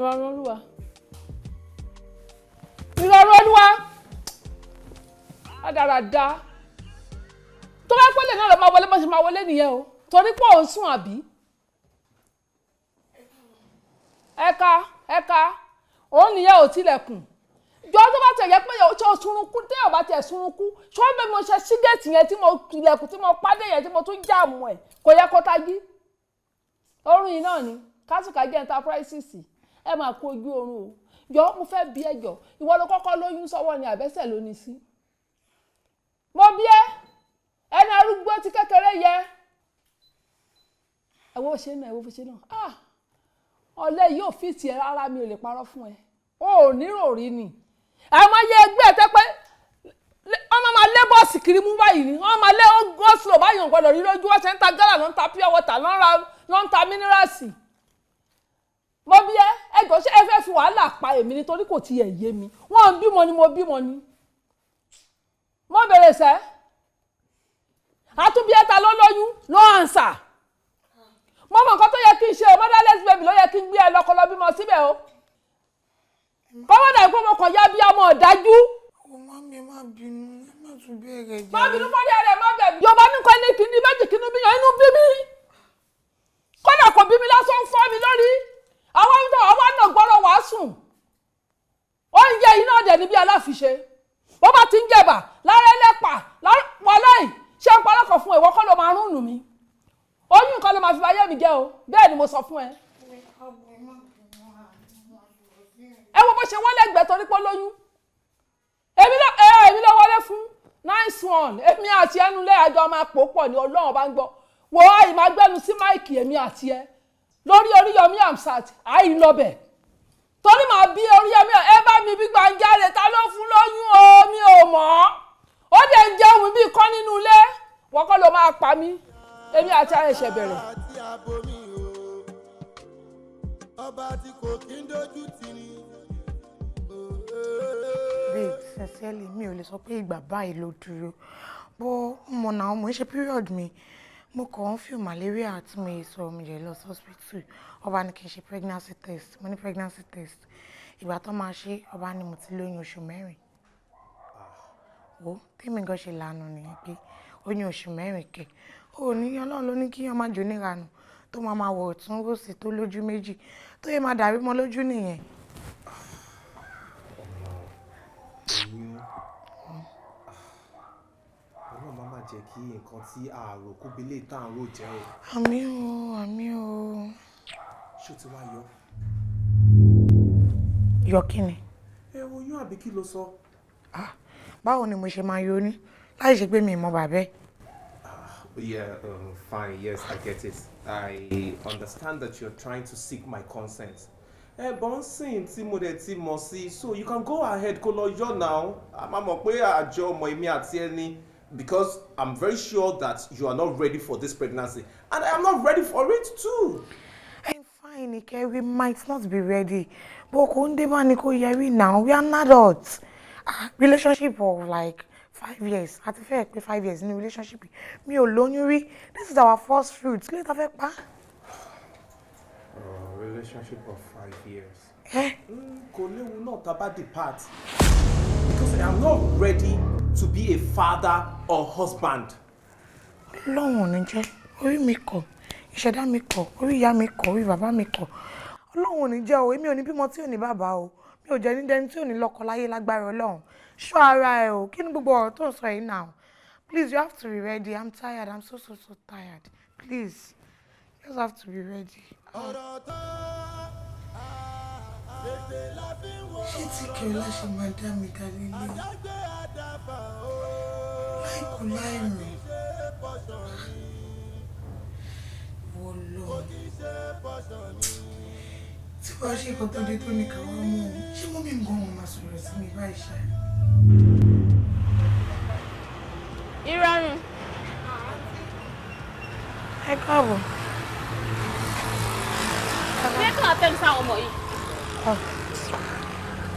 Ìrọ̀rùn Olúwa, ìrọ̀rùn Olúwa rádaràda. Tó bá pẹ́lẹ̀ náà lọ máa wọlé, bó ṣe máa wọlé nìyẹn o, torí pé òun sùn àbí. Ẹ̀ka ẹ̀ka òun nìyẹn ò tilẹ̀kùn jọ. Tó bá tẹ̀ yẹ pé ṣé o surunkú, téèyàn bá tẹ̀ surunkú, ṣé wọ́n bẹ mo ṣe sí géètì yẹn tí mo tilẹ̀kùn, tí mo pàdé yẹn, tí mo tún jam ẹ̀, kò yẹ kó tají. Oorun yìí náà ni Kásùkájẹ́ Enterprises. Ẹ máa kó ojú oorun o. Jọ, mo fẹ́ bí ẹ jọ, ìwọ ló kọ́kọ́ lóyún sọ́wọ́ ni àbẹ́sẹ̀ ló ní sí? Mo bí ẹ, ẹni arúgbó ti kékeré yẹ. Ẹ wo ṣe náà, ẹ wo ṣe náà. Ah, ọ̀lẹ yóò fi tiẹ̀ rárá, mi ò lè parọ́ fún ẹ, o ò ní rò rí ni. Àwọn ayé ẹgbẹ́ ẹ tẹ́ pé wọ́n máa lé bọ́ọ̀sì kiri mú báyìí ni wọ́n máa lé go-slow báyìí, ò gbọ́dọ̀ rí lójú. Wọ́n ṣe ń ta gálà, ló ń ta pure water, ló ń ra, ló ń ta minerals. Mo bí ẹ, ẹjọ́, ṣé ẹ fẹ́ fi wàhálà pa èmi nítorí kò tiẹ̀ yé mi? Wọ́n ń bímọ ni, mo bímọ ni, mo bèrè sẹ́ àtúbí ẹ̀ta ló lóyún ló ànsà. Mo mọ nǹkan tó yẹ kí n ṣe o. Motherless baby ló yẹ kí n gbé ẹ lọ́kọ lọ bímọ síbẹ̀ o, kọ́mọ́dà ìkó mo kàn yá bí ọmọ ọ̀dájú. Ó má mi, má bínú, ẹ má tún bẹ̀rẹ̀ jẹ́. Má bínú fọ́dí ara ẹ̀, má bẹ̀ mí. Yorùbá ní kọ́ ní kíní méjì kínú bíyàn, inú bí mi, kódà kò bí mi lásán, ń fọ́ mi lórí. Àwọn àwọn náà gbọ́dọ̀ wàá sùn. Oúnjẹ yìí náà dẹ̀ ní bí aláfiṣe, bó bá ti ń jẹ̀bà lára ẹlẹ́pà wàláì. Ṣé ń parọ́kọ̀ fún ìwọ kọ́ ló máa rún nù mí? Oyún nǹkan ló máa fi báyé mi jẹ́ o. Bẹ́ẹ̀ ni mo sọ fún ẹ. Ẹ wo bó ṣe wọ́n lẹ́gbẹ̀ẹ́ torí pé ó lóyún. Èmi ló ẹ, èmi ló wọlé fún. Nice one. Èmi àti ẹnu lé àjọ máa pò pọ̀ ní. Ọlọ́run bá ń gbọ́. Wo àyè máa gbẹ́nu sí mic, èmi àti ẹ lórí Oríyọmí Hamzat àì lọ́bẹ̀ torí màá bí Oríyọmí. Ẹ bá mi bí gbàǹjarè, ta ló fún lóyún o? Mi ò mọ̀. Ó dẹ̀ ń jẹun bí kọ́ nínú ilé. Wọ́n kọ́ ló máa pa mí. Èmi àti ara ẹ̀ṣẹ̀ bẹ̀rẹ̀. Àti abomi o, ọba tí kò kí ń dojú tì ní. Babe, sincerely, mi ò lè sọ pé ìgbà báyìí ló dúró bó mo náà mo ń ṣe period mi. Mo kàn ń feel malaria tí mo yẹ sọ, mo jẹ lọ sí hospital. Ọba ní kí n ṣe pregnancy test. Mo ní pregnancy test. Ìgbà tó máa ṣe, ọba ní mo ti lóyún oṣù 4. Wo tèmi gan ṣe lànà nìyẹn pé oyún oṣù 4 kẹ ó ní. Ọlọ́run ló ní kí wọ́n má jó níranù tó máa máa wọ̀ ọ̀tún wòsì, tó lójú méjì, tó yẹ máa dàrí mọ́ lójú nìyẹn. Oyún, Ọlọ́run má má jẹ́ kí nǹkan tí àrò kóbílẹ̀ tá à ń rò jẹ́ o. Àmín o, àmín o. Ṣé o ti wá yọ? Yọ kí ni? Ẹ oyún, àbí kí ló sọ? Ah, báwo ni mo ṣe máa yọ ní láì ṣe pé mi ì mọ bàbá ẹ̀? Yeah, fine. Yes, I get it. I understand that you're trying to seek my consent. Ẹ bọ́n sìn tí mo dẹ̀ ti mọ̀ sí, so you can go ahead, kó lọ yọ now. A máa mọ̀ pé àjọ ọmọ èmi àti ẹni, because I'm very sure that you are not ready for this pregnancy and I am not ready for it too. I'm fine, Ike. We might not be ready, but kò ń dé bá ní kò yẹrí now. We are adults. Ah, relationship of like 5 years. Àti fẹ́ pé 5 years ní relationship. Mi ò lóyún rí. This is our first fruit. Kí ló ta fẹ́ pa? Relationship of 5 years. Eh? Kò léwu náà tá a bá depart, because I am not ready to be a father or husband. Ọlọ́run ò ní jẹ́. Orí mi kọ̀, ìṣẹ̀dá mi kọ̀, orí ìyá mi kọ̀, orí bàbá mi kọ̀. Ọlọ́run ò ní jẹ́ o. Èmi ò ní bímọ tí ò ní bàbá o. Mi ò jẹ́ ní dẹni tí ò ní lọ́kọ láyé lágbára Ọlọ́run. Ṣọ́ ara ẹ o. Kí ni gbogbo ọ̀rọ̀ tó ń sọ yìí now? Please, you have to be ready. I'm tired. I'm so so so tired. Please, you just have to be ready. Ọ̀rọ̀ tó tètè la fi ń wo. Ṣé tí Kẹ́lá ṣe máa dá mi dá lélẹ̀? Àjágbé àdàbà o. Láìkú láìrùn. Ṣe pọ̀ṣọ̀ ni. Wọ́ lọ. Kì í ṣe pọ̀ṣọ̀ ni. Tí wàá ṣe nǹkan tó dé tó ní káwá mú un, ṣé mummy gan wọn máa sọ̀rọ̀ sí mi báyìí ṣá? Ìrọ̀rùn. Ẹ káàbọ̀. Ṣé kí wọ́n tẹ́lu sáwọn ọmọ yìí? Ah,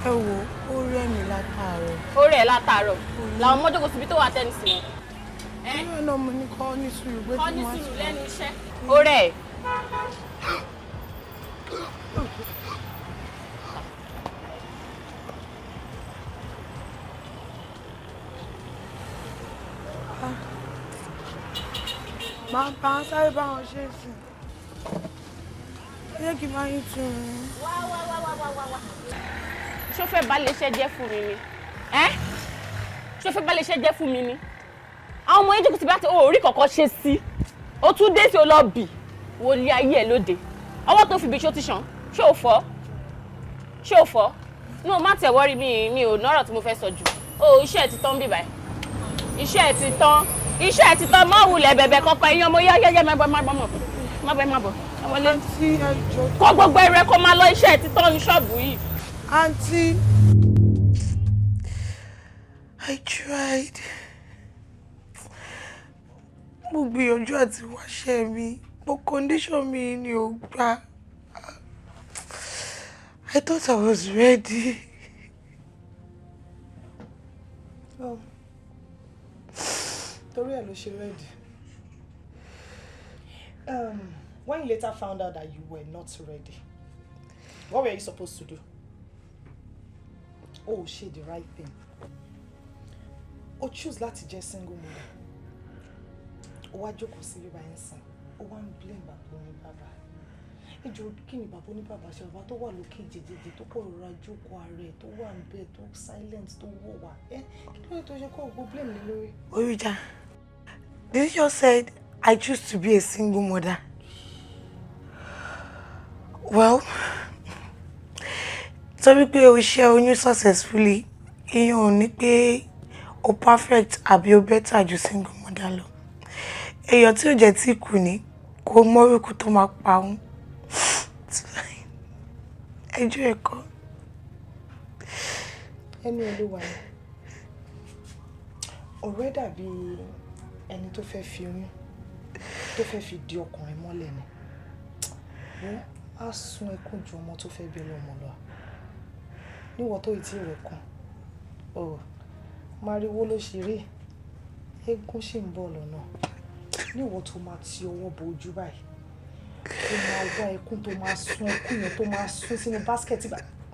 ẹ wo, ó rẹ̀ mí látàárọ̀. Ó rẹ̀ látàárọ̀. Làwọn ọmọ jókòó síbi tó wà tẹ́nu sí wọn. Ìyá náà, mo ní kọ́ ní sùúrù pé Kọ́ kí ní wọ́n sùúrù lẹ́nu iṣẹ́. Ó rẹ̀. Máa bá ń sáré bá wọn ṣe é sìn. Ẹ jẹ́ kí n máa yín tún un. Wá wá wá wá wá wá wá. Ṣó fẹ́ bá lè ṣe jẹ́ fún mi ni? Ẹ́, ṣó fẹ́ bá lè ṣe jẹ́ fún mi ni? Àwọn ọmọ yẹn jókòó síbi láti orí kọ̀ọ̀kan ṣe sí. O tún dé sí o lọ bì. Wo ilé ayé ẹ̀ lóde. Ọwọ́ tó fi bí ṣó ti ṣàn. Ṣé o fọ́? Ṣé o fọ́? No, má tẹ̀ wọ́rí mi, mi ò nọ́rọ̀ tí mo fẹ́ sọ jù. O iṣẹ́ ẹ̀ ti tán bí báyìí. Iṣẹ́ ẹ̀ ti tán. Iṣẹ́ ẹ̀ ti tán. Má wulẹ̀ bẹ̀bẹ̀ kankan. Ẹ̀yin ọmọ yá yá yá, má bọ̀, má bọ̀, má bọ̀. Má bọ̀, má bọ̀. Ẹ wọlé. Àǹtí, ẹ jọ̀ọ́. Kó gbogbo ẹrẹ kó máa lọ, iṣẹ́ ẹ̀ ti tán ní ṣọ́ọ̀bù yìí. Aunty, I tried. Mo gbìyànjú àti wáṣẹ́ mi, but condition mi ni ò gbà. I thought I was ready. Oh. Torí ẹ̀ ló ṣe ready. When you later found out that you were not ready, what were you supposed to do? Oh, ṣe the right thing. O choose láti jẹ́ single mother. O wá jókòó sí bíbá yẹn sìn. O wá ń blame bàbá oní bàbá. Ẹ jọ̀ọ́, kí ni bàbá oní bàbá ṣe? Bàbá tó wà lókè jẹjẹjẹ, tó kọ̀ rọra jókòó ara ẹ̀, tó wà níbẹ̀, tó silent, tó wò wá. Ẹ kí ló dé tó ṣe kó o gbó blame lé lórí? Orija, did you just said I choose to be a single mother? Well, torí pé o ṣe oyún successfully, ìyẹn ò ní pé o perfect àbí o better ju single mother lọ. Èèyàn tí ò jẹ́ tí kù ní kò mọ́rúkú tó máa pa òun. Ẹjọ́ ẹ̀kọ́. Ẹnu ẹ ló wà ní. Ọ̀rẹ́ dàbí ẹni tó fẹ́ fi oyún, tó fẹ́ fi di ọkùnrin mọ́lẹ̀ ni. Wọ́n á sun ẹkún ju ọmọ tó fẹ́ bí ọlọ́mọ lọ. Níwọ̀n tó ìtì rẹ̀ kan. Ọ̀, mariwo ló ṣe rí. Eégún ṣì ń bọ̀ lọ́nà. Níwọ̀n tó máa ti ọwọ́ bo ojú báyìí. Tó máa wá ẹkún, tó máa sun ẹkún yẹn, tó máa sun sínú basket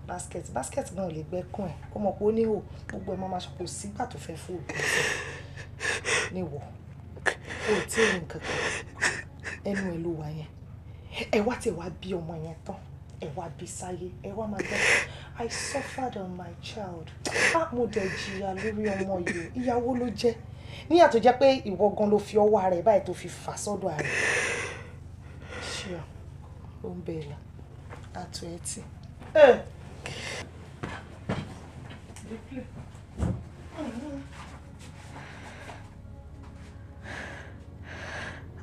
basket basket náà lè gbẹ́kún ẹ̀. Ó mọ̀ pé ó níhò, gbogbo ẹ̀ máa máa ṣe, kò sígbà tó fẹ́ fún ògùn sí. Níwọ̀, o ò tí ì rí nǹkan kan. Ẹnu ẹ ló wà yẹn. Ẹ wá tí ẹ wá bí ọmọ yẹn tán. Ẹ wá bí sáyé. Ẹ wá máa gbọ́. "I suffered on my child. Ah, mo dẹ̀ jìyà lórí ọmọ yìí o." Ìyàwó ló jẹ́. Níyà tó jẹ́ pé ìwọ gan ló fi ọwọ́ ara ẹ̀ báyìí tó fi fà sọ́dọ̀ ara ẹ̀. Ṣé o ń bẹ̀ lọ? Àtọ̀ ẹ tì. Ẹ.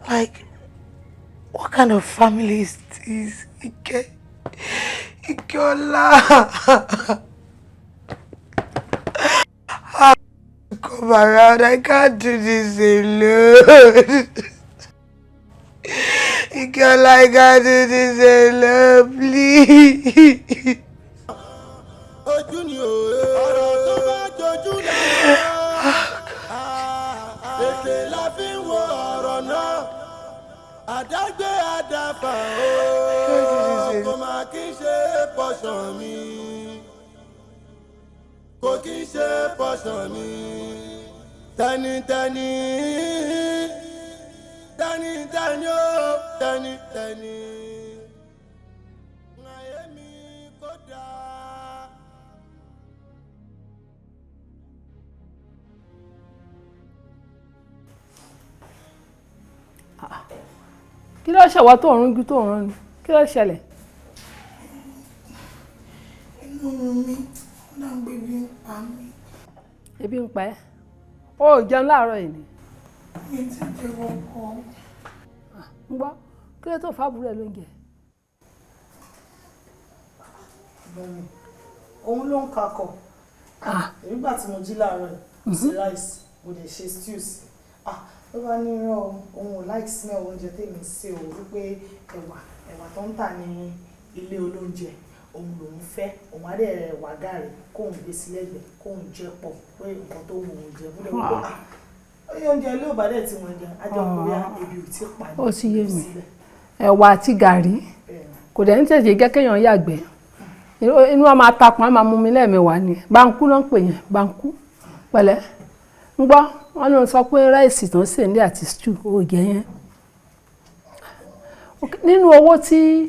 Like, what kind of family is this? Ike, Ikeola. Come around, I can't do this alone. Ikeola, I can't do this alone, please. Ojú ni òye. Ọ̀rọ̀ tó bá jojú lọ. Ètè la fi ń wo ọ̀rọ̀ náà. Àdágbé àdáfà o. Kò má kí n ṣe portion mi. Kò kí n ṣe portion mi. Tẹnitẹni. Tẹnitẹni o. Tẹnitẹni. Ayé mi kò dáa. Kí ló ṣẹ̀wọ́ tó ń rújú tó ń rán ni? Kí ló ṣẹlẹ̀? Inú mi, ó dà ń gbé ebi ń pa mí. Ebi ń pa ẹ́? O ò jẹun láàárọ̀ yìí ni? Mi ti jẹ ọkọ. Ń gbọ́, kí ló tó fábùrú ẹ lóúnjẹ? Mummy, òun ló ń kakọ̀. Nígbà tí mo jí láàárọ̀ yìí, mo ṣe rice, mo dẹ̀ ṣe stew sí. Ah, ló bá ní irọ́ o, òun ò like smell oúnjẹ tèmi sè o, wípé ẹ̀wà tó ń tà ní ilé olóúnjẹ, òun lòún fẹ́, òun á dẹ̀ wá gààrí kóun gbé sí lẹ́gbẹ̀ẹ́, kóun jẹ pọ̀, pé nǹkan tó wù òun jẹ. Mo dẹ̀ wí pé, ah, ó yẹ oúnjẹ ilé ò bá dẹ̀ tí wọ́n jẹ, á jẹ́ pé bóyá ebi ò tí pa ní Ó ti yé mi. síbẹ̀. Ẹ̀wà àti gàrí kò dẹ̀ ní tètè jẹ́ kéèyàn yàgbẹ́. Inú wa máa tapọ̀n, á máa mú mi lẹ́ẹ̀mẹwàá ni. Báńkú ló ń pè yẹn, báńkú. Pẹ̀lẹ́. Ń gbọ́, wọ́n ló sọ pé rice tó ń sè ní àti stew ó jẹ yẹn. Nínú owó tí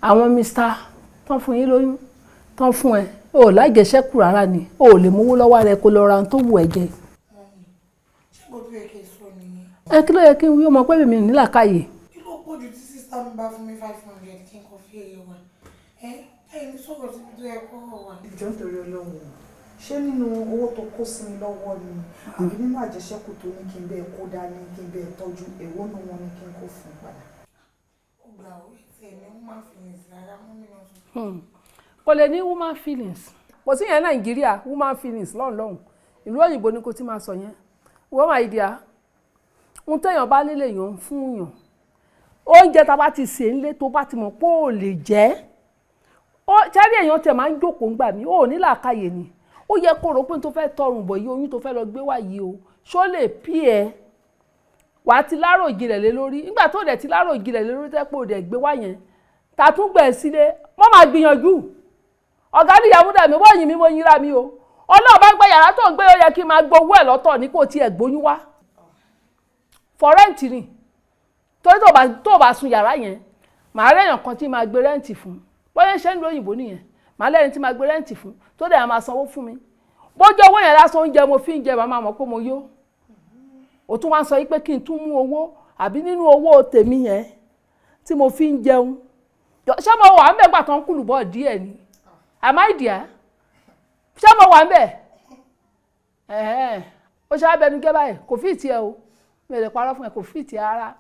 àwọn Mr. tán fún yín lóyún tán fún ẹ, o ò lájẹṣẹ́kù rárá ni, o ò lè mówó lọ́wọ́ rẹ kó lọ ra ohun tó wù ẹ́ jẹ. Ṣé gbogbo yẹ kí n sọ nìyẹn? Ẹ kí ló yẹ kí n wí? Ó mọ pé mi ní làákàyè. Kí ló pọ̀ jù tí sister mi bá fún mi 500 kí n kò fi èyí wà? Ẹ ẹ̀yin sọ̀rọ̀ síbi tó yẹ kó wà. Ìjọ, nítorí Ọlọ́run o, ṣé nínú owó tó kó sí mi lọ́wọ́ ni àbí nínú àjẹṣẹ́kù tó ní kí n bẹ́ẹ̀ kó dání, kí n bẹ́ẹ̀ tọ́jú? Èwo nu wọn ni kí n kó fún un padà? Ó gbà ó, ètò ẹ̀ ní woman feelings rárá, mú mi náà sọ. Kò lè ní woman feelings. Kò sí yẹn Nàìjíríà, woman feelings lọ́hùn-lọ́hùn. Ìlú òyìnbó ni kò ti máa sọ yẹn. Wọ́n máa di a ohun téèyàn bá nílé yàn ń fún yàn. Oúnjẹ tá a bá ti sè ńlé, tó bá ti mọ̀ pé ò lè jẹ́ ó sẹ́rí, èèyàn tẹ̀ máa ń jókòó ńgbà mí, ó ní làákàyè ni. Ó yẹ kó rò pé tó fẹ́ tọrùn bọ̀ yìí, oyún tó fẹ́ lọ gbé wá yìí o, ṣó lè pí ẹ? Wàá ti lárò jinlẹ̀ lé lórí. Nígbà tó dẹ̀ ti lárò jinlẹ̀ lé lórí, tẹ́ pé ò dẹ̀ gbé wá yẹn, tàtúngbẹ̀ sílé mọ́, máa gbìyànjú. Ọ̀gá níyàwó dà mí, wọ́n yìn mí, mo yinra mi o. Ọlọ́run bá gbé yàrá tó ń gbé, ó yẹ kí n máa gbowó ẹ̀ lọ́tọ̀ ní kò tiẹ̀ gbóyún wá for rent ni, torí tó bá sun yàrá yẹn, màá rẹ̀yàn kan tí máa gbé rent fún. Bóyá ṣe ń lo òyìnbó nìyẹn, màá lẹ́ni tí máa gbé rent fún, tó dẹ̀ máa sanwó fún mi. Bójú owó yẹn lásán, oúnjẹ mo fi ń jẹ, màá máa mọ̀ pé mo yó. O tún wá ń sọ yí pé kí n tún mú owó àbí nínú owó tèmi yẹn tí mo fi ń jẹun. Ṣé mo wà ń bẹ̀ gbà tán kùlù bọ̀ díẹ̀ ni? Am I there? Ṣé mo wà ń bẹ̀? Ẹ̀hẹ́n, ó ṣe abẹnú gẹ́ báyìí, kò fi tiẹ̀ o. Mi ò lè parọ́ fún ẹ, kò fi tiẹ̀ ara.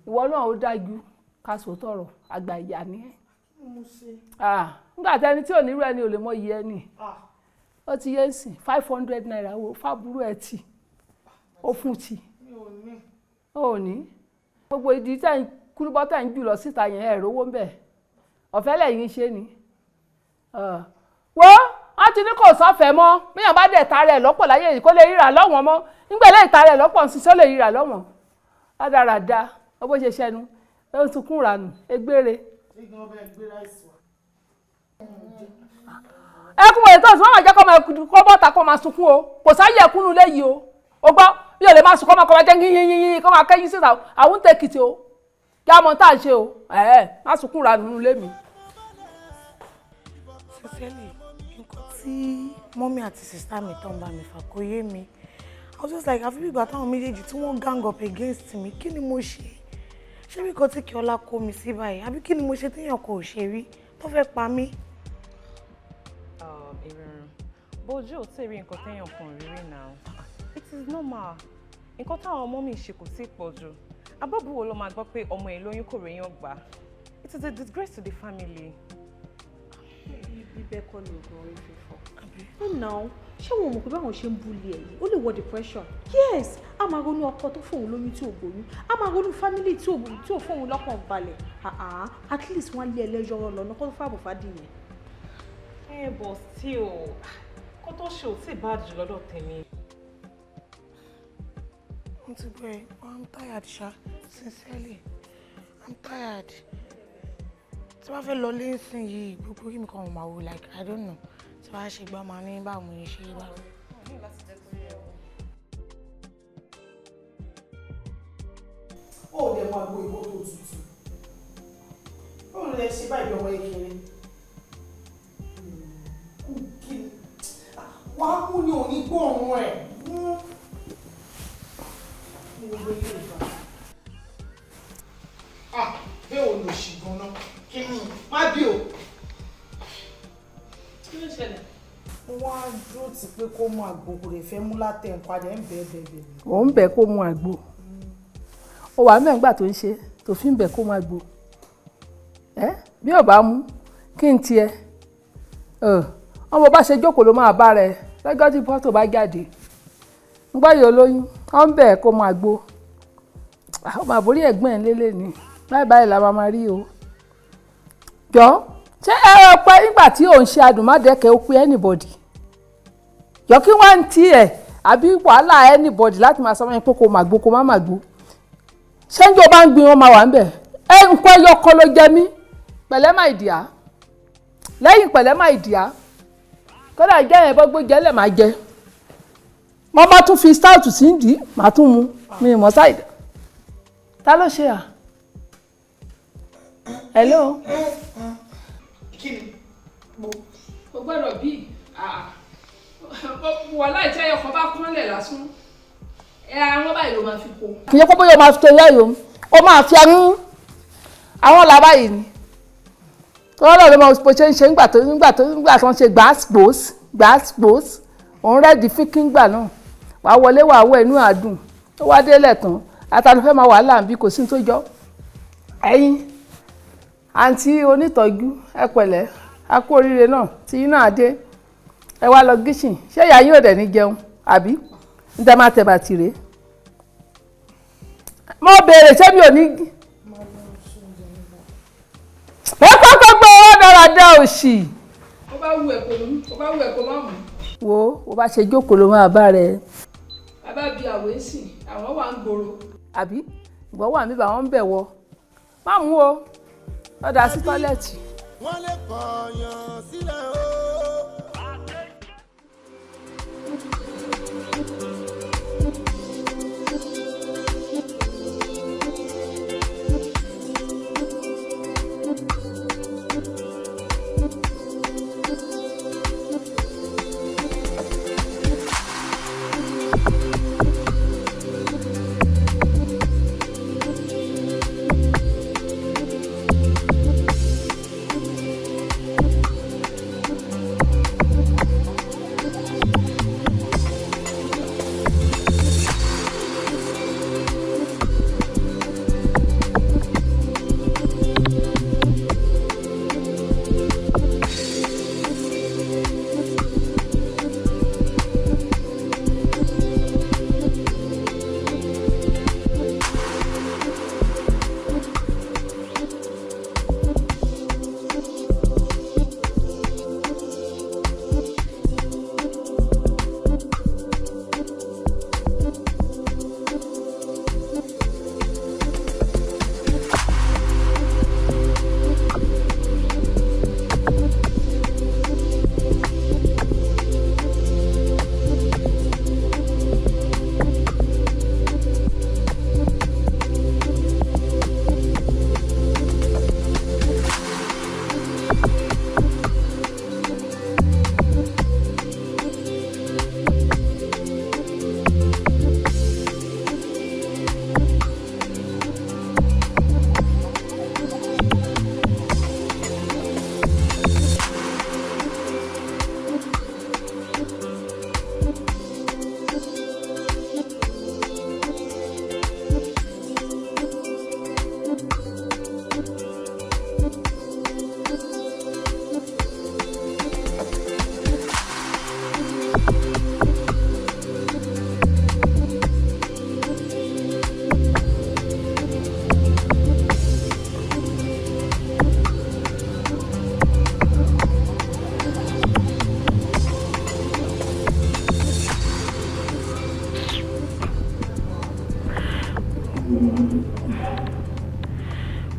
Ìwọ náà, ó dájú ká sòótọ́ ọ̀rọ̀, àgbà ìyá ni ẹ́. Nígbà tẹni tí ò ní rú ẹni ò lè mọ iye ẹni. Ó ti yé sìn, ₦500 wo fábúrú ẹ tì ó fún tì ó ní gbogbo ìdí tẹ̀ ń kúrúbọ́ tẹ̀ ń jù lọ síta yẹn, ẹ̀ rówó ń bẹ̀, ọ̀fẹ́ lẹ́yìn ṣe ni. Wo, wọ́n ti ní kò sọ́fẹ̀ẹ́ mọ́. Bíyàn bá dẹ̀ ta rẹ̀ lọ́pọ̀ láyé yìí, kó lè ríra lọ́wọ́n mọ́. Nígbà lẹ́yìn ta rẹ̀ lọ́pọ̀ ń ṣiṣẹ́, lè ríra lọ́wọ́n rádaràda. Ó bó ṣe ṣẹnu, ó ń sunkún ranù egbére. Ẹkún wòye tó ń sọ, wọn máa jẹ́ kó máa kó bọ́ta, kó máa sunkún o. Kò sáyé ẹkún nu léyìí o. O gbọ́, bí o lè máa sunkún, kó máa jẹ́ yín yín yín, kó máa kẹ́yìn síta o. Àwọn ń tẹ̀kìtì o, kí á mọ tá à ń ṣe o. Ẹ̀ẹ́, má sunkún ranù nínú ilé mi. Sincerely, nǹkan tí mummy àti sister mi tó ń bá mi fà kò yé mi. I was just like, àfi bí ìgbà táwọn méjèèjì tí wọ́n gang up against me. Kí ni mo ṣe? Ṣé bí nǹkan tí kí ọlá kó mi sí báyìí? Àbí kí ni mo ṣe téèyàn kò ṣe rí tó fẹ́ pa mí? Ìrìnrìn bójú ò tí ì rí nǹkan téèyàn kan rí rí now. It is normal. Nǹkan táwọn ọmọ mi ṣe kò tí ì pọ̀ jù. Abọ́bùwò ló máa gbọ́ pé ọmọ ẹ̀ lóyún, kò réyàn gbà. It is a disgrace to the family. Bíbẹ́ kọ́ ni oògùn orí fífọ́. Ó nà ó, ṣé wọn ò mọ̀ pé báwọn ṣe ń bully ẹ̀ yìí, ó lè wọ depression? Yes, a máa ronú ọkọ tó fóun lóyún tí ò gbóyún, a máa ronú family tí ò fóun lọ́kàn balẹ̀. Ah, at least wọ́n á lé ẹlẹ́jọ́rọ́ lọ́nà kó tó fàbọ̀ fàdí yẹn. Ẹ but still, kó tó ṣe ò tí ì bad jù lọ́dọ̀ tèmi. Mo ti gbọ́ ẹ, I'm tired ṣá, sincerely, I'm tired. Tí wọ́n fẹ́ lọ lé nísìnyí, gbogbo orí mi kan máa wò, like, I don't know. Tí wọ́n á ṣe gbá máa ní báwo ni ṣe báwo. Ó dẹ̀ mọ àgbo ìbò tó tutù. Báwo ló lè ṣe báyìí bí ọmọ kékeré? Kú kí ni? Wàá mú ni òní gbóòórùn ẹ̀. Mú. Ní gbogbo ilé ìgbà. Ah, bẹ́ẹ̀ ò lò ṣì gan-an. Kí ni? Má bí o. Kí ló ṣẹlẹ̀? Mo wá dúró tí pé kó mú àgbo, kò lè fẹ́ mú látẹ̀ nǹkan adẹ̀ ń bẹ́ẹ̀ bẹ́ẹ̀ bẹ́ẹ̀. Ò ń bẹ̀ kó mu àgbo. Ó wà mẹ́ngbà tó ń ṣe tó fi ń bẹ̀ kó mu àgbo. Ẹ́ bí ò bá mú kí n tiẹ̀, ọmọ bá ṣe jókòó ló máa bá rẹ lọ́jọ́ tí fọ́tò bá jáde. Ń gbọ́ yìí, olóyún, ó ń bẹ̀ kó mu àgbo. Ó máa borí ẹ̀gbọ́n ẹ̀ lélẹ̀ ni báyìí báyìí la máa rí o. Jọ, ṣé ẹ rọ pé nígbà tí òun ṣe adùnmádẹ́kẹ̀, ó pé anybody jọ, kí wọ́n ń tiẹ̀ àbí wàhálà anybody láti máa sọ fún mi pé kó màgbó, kó má màgbó? Ṣé ń jọ bá ń gbin, wọn máa wà ń bẹ̀. Ẹ nǹkan ẹyọ kan ló jẹ mí pẹ̀lẹ́ máa dìá lẹ́yìn, pẹ̀lẹ́ máa dìá. Kódà jẹ́ yẹn bọ́ gbé jẹ́lẹ̀ máa jẹ. Mo bá tún fi stout sí ń dì í, màá tún mu. Mi ì mọ̀ ṣáìdá. Ta ló ṣe à? Hello. O gbọ́dọ̀ bí wàhálà ìtẹ́ ẹyọkọ̀ bá kúnlẹ̀ lásán, ẹ àwọn báyìí ló máa fi kó. Kì í ṣe pé bóyá o máa fi torí ayò, o máa fi ẹnu àwọn làbá yìí ni. Tọ́lá ló máa bó ṣe ń ṣe nígbà tó nígbà tó nígbà tó ń ṣe gbàásgbòs gbàásgbòs, òun rẹ́ẹ̀dì fíkín gbà náà. Wàá wọlé, wàá wọ inú àdùn tó wá délẹ̀ tán, àtàlùfẹ́ máa wàhálà ń bí kò sí ní tó jọ. Ẹ̀yin àǹtí onítọ́jú, ẹ pẹ̀lẹ́, a kú oríire náà tí iná adé. Ẹ wá lọ gíṣìn, ṣé ìyá yín ò dẹ̀ ní jẹun àbí ń tẹ́ máa tẹ̀ bàtì rèé? Mo béèrè, ṣé mi ò ní. Ẹ kọ́kọ́ gbọ́ owó dáradá òṣì. Ó bá wù ẹ́ kó mú, ó bá wù ẹ́ kó má mú. Wo bó bá ṣe jókòó ló máa bá rẹ. Bàbá bíi àwẹ̀ sìn, àwọn wà ń gbòòrò. Àbí ìwọ wà níbà, wọ́n ń bẹ̀ wọ. Má mú o, lọ́dà sí tọ́lẹ̀tì. Wọ́n lè kọ̀ọ̀yàn sílẹ̀ o.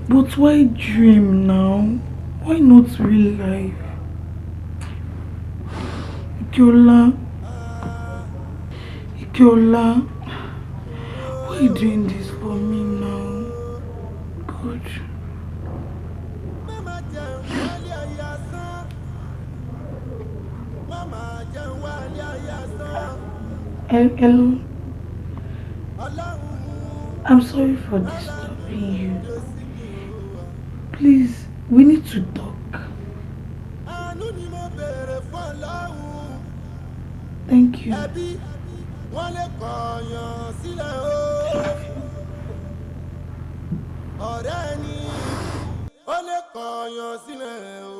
But why dream now? Why not real life? Ikeola, Ikeola, why are you doing this for me now? God. Hello. I'm sorry for disturbing you. Please, we need to talk. Thank you. Wọ́n lè kọ̀ọ̀yàn sílẹ̀ o. Ọ̀rẹ́ ni ó lè kọ̀ọ̀yàn sílẹ̀ o.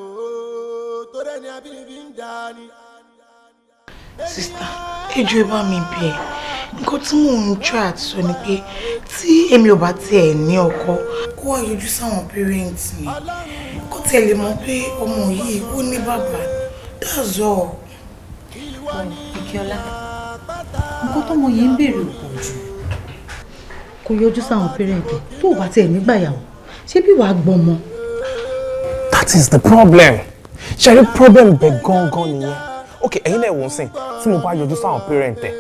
Torí ẹni abínibí ń dá ni. Sister, ẹ jọ̀ọ́ ẹ bá mi bẹ̀. Nǹkan tí mò ń try àti sọ ni pé tí èmi ò bá tiẹ̀ ní ọkọ, kó wá yọjú sáwọn parents mi. Kó tiẹ̀ lè mọ̀ pé ọmọ yìí ó ní bàbá. That's all. Ìkíọ́lá, nǹkan tọ́mọ yìí ń béèrè ò pọ̀ jù. Kó yọjú sáwọn parents ẹ̀ tó o bá tiẹ̀ nígbàyàwó, ṣé bí wàá gbọ́mọ? That is the problem. Ṣé rí problem bẹ̀ gangan nìyẹn? Ok, ẹ̀yin náà wọ́n sìn tí mo bá yọjú sáwọn parent ẹ̀.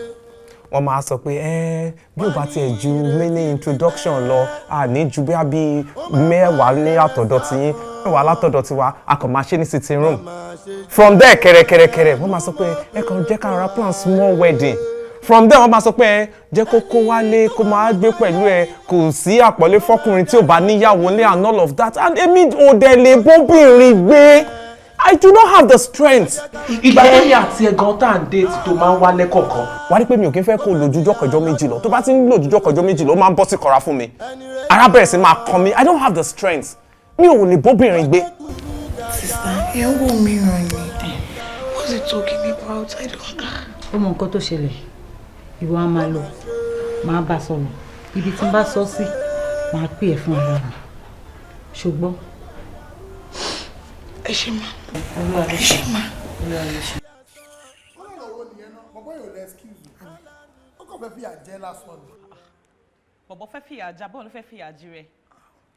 Wọ́n máa sọ pé ẹ́ bí ò bá tiẹ̀ ju mini introduction lọ, a ní ju bí bí 10 ní àtọ̀dọ̀ tiyín, 10 látọ̀dọ̀ tiwa, a kàn máa ṣe ní sitting room. From there, kẹ̀rẹ̀kẹ̀rẹ̀kẹ̀rẹ̀, wọ́n máa sọ pé ẹ kàn jẹ́ ká ra plan small wedding. From there, wọ́n máa sọ pé ẹ jẹ́ kó kó wálé, kó máa gbé pẹ̀lú ẹ, kò sí àpọ́nlé fọ́kùnrin tí ò bá níyàwó lé and all of that. And èmi ò dẹ̀ lè bóbìnrin gbé. I do not have the strength. Ìgbà tó yẹ àti ẹ̀gan tá à ń date tó máa ń wálé kọ̀ọ̀kan. Wá rí pé mi ò kí ń fẹ́ kó lójújọ́ kọjọ́ 2 lọ. Tó bá ti ń lójújọ́ kọjọ́ 2 lọ, ó máa ń bọ́ sí kọra fún mi. Ara bẹ̀rẹ̀ sí máa kan mi. I don't have the strength. Mi ò lè bóbìnrin gbé. Sister, ẹ ń wò mí ràn ni. What's he talking about? I don't. Ó mọ nǹkan tó ṣẹlẹ̀. Ìwọ á máa lọ, máa bá sọ̀rọ̀. Ibi tí n bá sọ sí, máa pè é fún ara mi. Ṣùgbọ́n. Ẹ ṣe má. Ẹ ṣe má. Ọlọ́run wo nìyẹn náà? Bọ̀bọ́ yóò lẹ excuse o. Ó kàn fẹ́ fìyà jẹ lásán ni. Bọ̀bọ̀ fẹ́ fìyà já, bọ́ọ̀ ló fẹ́ fìyà jí rẹ̀.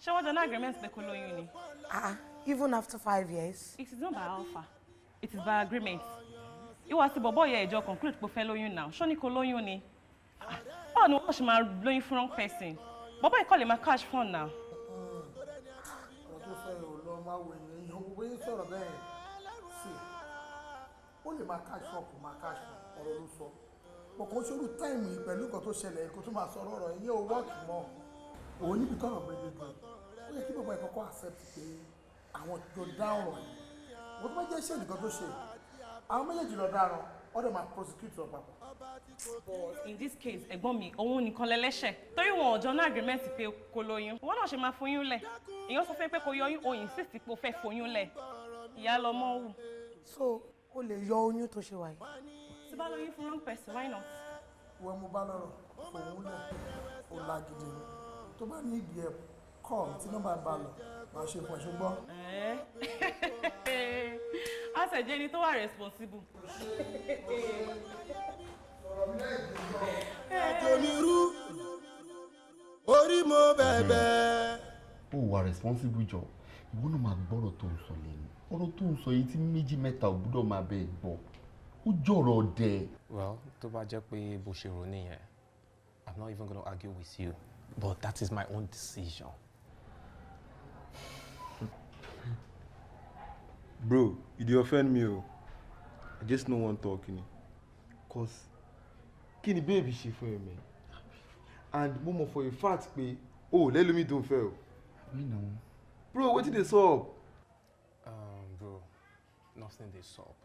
Ṣé wọ́n jọ ní agreement pé kó lóyún ni? Ah, even after 5 years. It is not by alpha, it is by agreement. Ìwọ àti bọ̀bọ̀ yẹ ìjọ conclude pé ó fẹ́ lóyún now. Ṣó ní kó lóyún ni? Ah, báwo ni wọ́n ṣe máa lóyún fún wrong person? Bọ̀bọ̀ yìí kọ́ lè máa cash fund now. Ọ̀rọ̀ tó sọ yìí ò lọ, máa wò èèyàn èèyàn gbogbo yín sọ̀rọ̀ bẹ́ẹ̀ sí. Ó lè máa cash fún, kò máa cash fún, ọ̀rọ̀ ló sọ. Kò kò ṣòro time yìí pẹ̀lú nǹkan tó ṣẹlẹ̀ yìí kó tó máa sọ̀rọ̀ ọ̀rọ̀ yẹn ò work mọ́. Òun níbi tọ́rọ̀ gbẹgbẹ gan. Ó yẹ kí bàbá yìí kọ́kọ́ accept pé àwọn jọ dá ọ̀rọ̀ yìí. Wọ́n tó bá jẹ́ iṣẹ́ nìkan tó ṣe, àwọn méjèèjì lọ dáràn, wọ́n dẹ̀ máa prosecute wọn papọ̀. But in this case, ẹ̀gbọ́n mi, òun nìkan lẹ́lẹ́ṣẹ̀. Torí wọn ò jọ ní agreement pé kó lóyún. Ìwọ náà ṣe máa foyún lẹ̀. Èèyàn sọ fún ẹ pé kó yọyún, o insist pé o fẹ́ foyún lẹ̀. Ìyá lọmọ wù. So, o lè yọ oyún tó ṣe wà yìí? Tí bá lóyún fún wrong person, why not? Wọ́n mú bá lọ́rọ̀, fòun lẹ̀, ó lágídí ni. Tó bá ní ìdí ẹ̀ call tí nọ́mbà bá lọ, màá ṣe fún ẹ, ṣùgbọ́n. A ṣẹ̀ jẹ́ ẹni tó wà responsible. Àjò mi rú, orí mo bẹ̀bẹ̀. Ó wà responsible jọ. Ìwọ náà máa gbọ́rọ̀ tó ń sọ lẹ́nu, ọ̀rọ̀ tó ń sọ yìí tí méjì mẹ́ta ò gbúdọ̀ máa bẹ́ẹ̀ gbọ́, ó jọ̀rọ̀ ọdẹ. Well, tó bá jẹ́ pé bó ṣe rò nìyẹn, I'm not even gonna argue with you, but that is my own decision. Bro, you dey offend me o. I just no wan talk ni. 'Cause kí ni baby ṣe fún ẹ mẹ́? And mo mọ̀ for a fact pé o ò lẹ́lómi tó ń fẹ́ o. You know. Bro, wetin dey sup? Bro, nothing dey sup.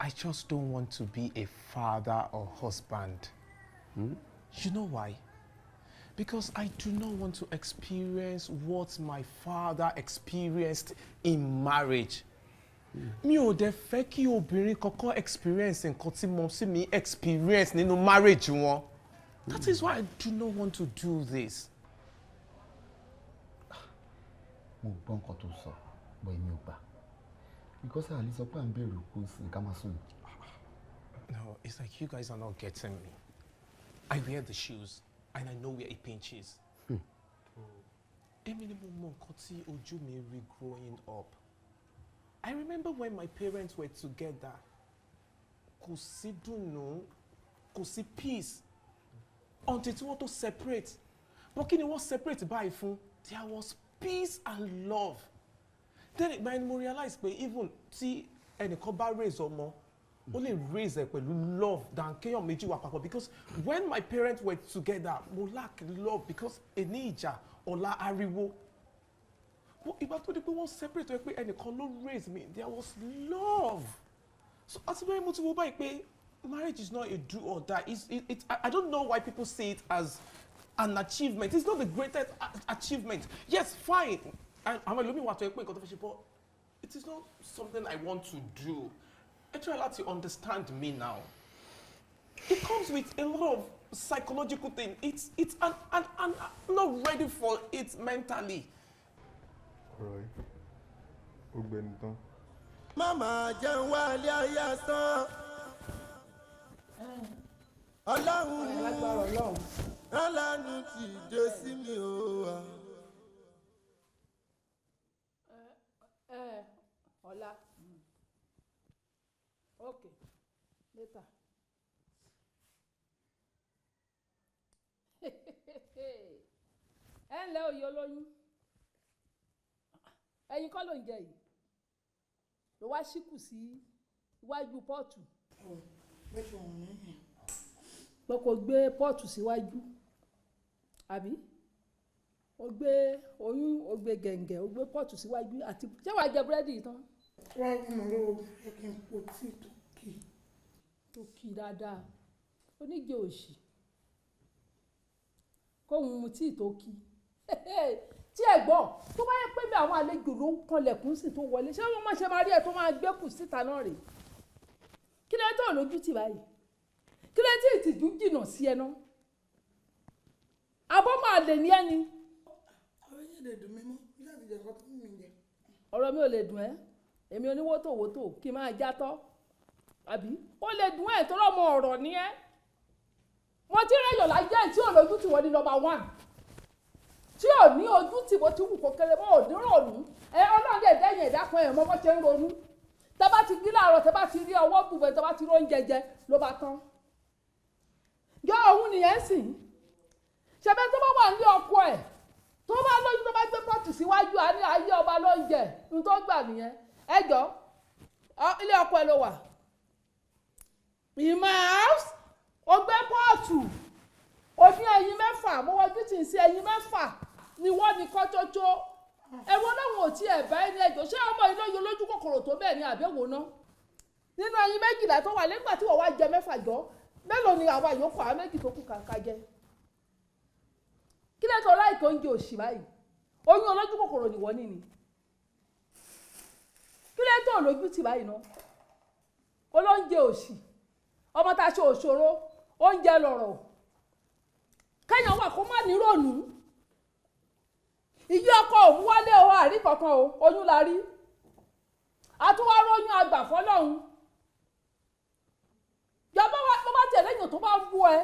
I just don't want to be a father or husband. You know why? Because I do not want to experience what my father experienced in marriage. Mi ò dẹ̀ fẹ́ kí obìnrin kankan experience nǹkan tí mumsy mi experience nínú marriage wọn. That is why I do not want to do this. Mo gbọ́ nǹkan tó sọ, but èmi ò gbà, because àlè sọ pé à ń bẹ̀rù kó sí ká má sùn. No, it's like you guys are not getting me. I wear the shoes and I know where it pinches. Èmi ni mo mọ nǹkan tí ojú mi rí growing up. I remember when my parents were together. Kò sí dùnnú, kò sí peace. Until tí wọ́n tó separate. But kí ni wọ́n separate báyìí fún? There was peace and love. Then ìgbà yẹn ni mo realize pé even tí ẹnìkan bá raise ọmọ, ó lè raise ẹ pẹ̀lú love than kéèyàn méjì wà papọ̀, because when my parents were together, mo lack love because èní ìjà, ọ̀la ariwo. But ìgbà tó di pé wọ́n separate, tó yẹ pé ẹnìkan ló raise me, there was love. So àti bẹ́ẹ̀ mo ti wo báyìí pé marriage is not a do or die. It's, it, it, I, I don't know why people see it as an achievement. It's not the greatest achievement. Yes, fine, àwọn ẹlòmíì wà tó yẹ pé nǹkan tó fi ṣe, but it is not something I want to do. Ẹ try láti understand me now. It comes with a lot of psychological thing. It's it's and and and I'm not ready for it mentally. Ọ̀rọ̀ yìí ó gbẹnu tán. Mama jẹun wálé ayé asán. Ọlọ́run Lágbára Ọlọ́run. Ọlọ́run ti dé sí mi o wa. Ẹ ọ̀la, ok, later. Ẹ ǹlẹ́ òye olóyún, ẹyin kọ́ ló ń jẹ yìí ló wá ṣíkù sí iwájú pọ́ọ̀tù. Pé kò gbé pọ́ọ̀tù síwájú, àbí o gbé oyún, o gbé gẹ̀ǹgẹ̀, o gbé pọ́ọ̀tù síwájú, àti ṣé wàá jẹ búrẹ́dì yìí tán? Rárá, mo ló fẹ́ kí n po tíì tó kì. Tó kì dáadáa, oníjẹ òṣì kóhun mu tíì tó kì. Tí ẹ gbọ́, tó bá yẹ pé bí àwọn àlejò ló ń kanlẹ̀kùn sí tó wọlé, ṣé wọ́n máa ṣe máa rí ẹ tó máa gbé kù síta náà rèé? Kí ló tó lójú tì báyìí? Kí ló tí ìtìjú jìnnà sí ẹ náà? Àbọ̀ máa lè ní ẹni. Ọ̀rọ̀ yẹn lè dùn mí mọ́ bí àti jẹ nǹkan tó ń mi jẹ. Ọ̀rọ̀ mi ò lè dùn ẹ́, èmi oníwótòwótò kí n máa játọ́, àbí ó lè dùn ẹ́ tó lọ́mọ ọ̀rọ̀ ní ẹ́. Mo ti rẹ̀yọ̀ láyé tí ò lójú tì wọ́n ní number one, tí ò ní ojú tì bó ti wù kó kéré mọ́, ò ní rònú ẹ. Ọlọ́run lè dẹ́yìn ẹ̀dá kan ẹ̀ mọ́ bó ṣe ń ronú. Tẹ́ bá ti gbí láàárọ̀, tẹ́ bá ti rí ọwọ́ gbùgbẹ́, tẹ́ bá ti rí oúnjẹ jẹ ló bá tán. Yọ òun nìyẹn sìn ṣẹbẹ́ tó bá wà ní ọkọ ẹ̀ tó bá lóyún, tó bá gbé pọ́ọ̀tù síwájú, àní ayé ọba ló ń jẹ ní tó gbà nìyẹn. Ẹ jọ, ilé ọkọ ẹ ló wà, in my house, ó gbé pọ́ọ̀tù, ó ní ẹyin 6, mo wọ́n títì sí ẹyin 6 ni wọ́n ní kọ́ tótó. Ẹ̀wọ̀n náà ò tiẹ̀ bá ẹni. Ẹjọ́, ṣé ọmọ yìí lóye lójú kòkòrò tó bẹ́ẹ̀ ni àbẹ̀wò náà? Nínú ẹyin 12 tó wà nígbà tí wọ́n wá jẹ 6, jọ, mélòó ni àwa yòókù, àwọn 2 tó kù kàkà jẹ? Kí lè tó láìkó oúnjẹ òṣì báyìí? Oyún olójú kòkòrò nìwọ níní. Kí lè tó lójú tì báyìí náà? Olóúnjẹ òṣì, ọmọ tá a ṣe òṣòro oúnjẹ lọ̀rọ̀ kẹ́yàn wà kó má nírònú. Ìyí ọkọ òun wálé o, àrí kankan o, oyún la rí, àtúwárò oyún àgbà fọlọ́hún. Jọba bó bá tiẹ̀ lẹ́yìn tó bá ń bú ẹ,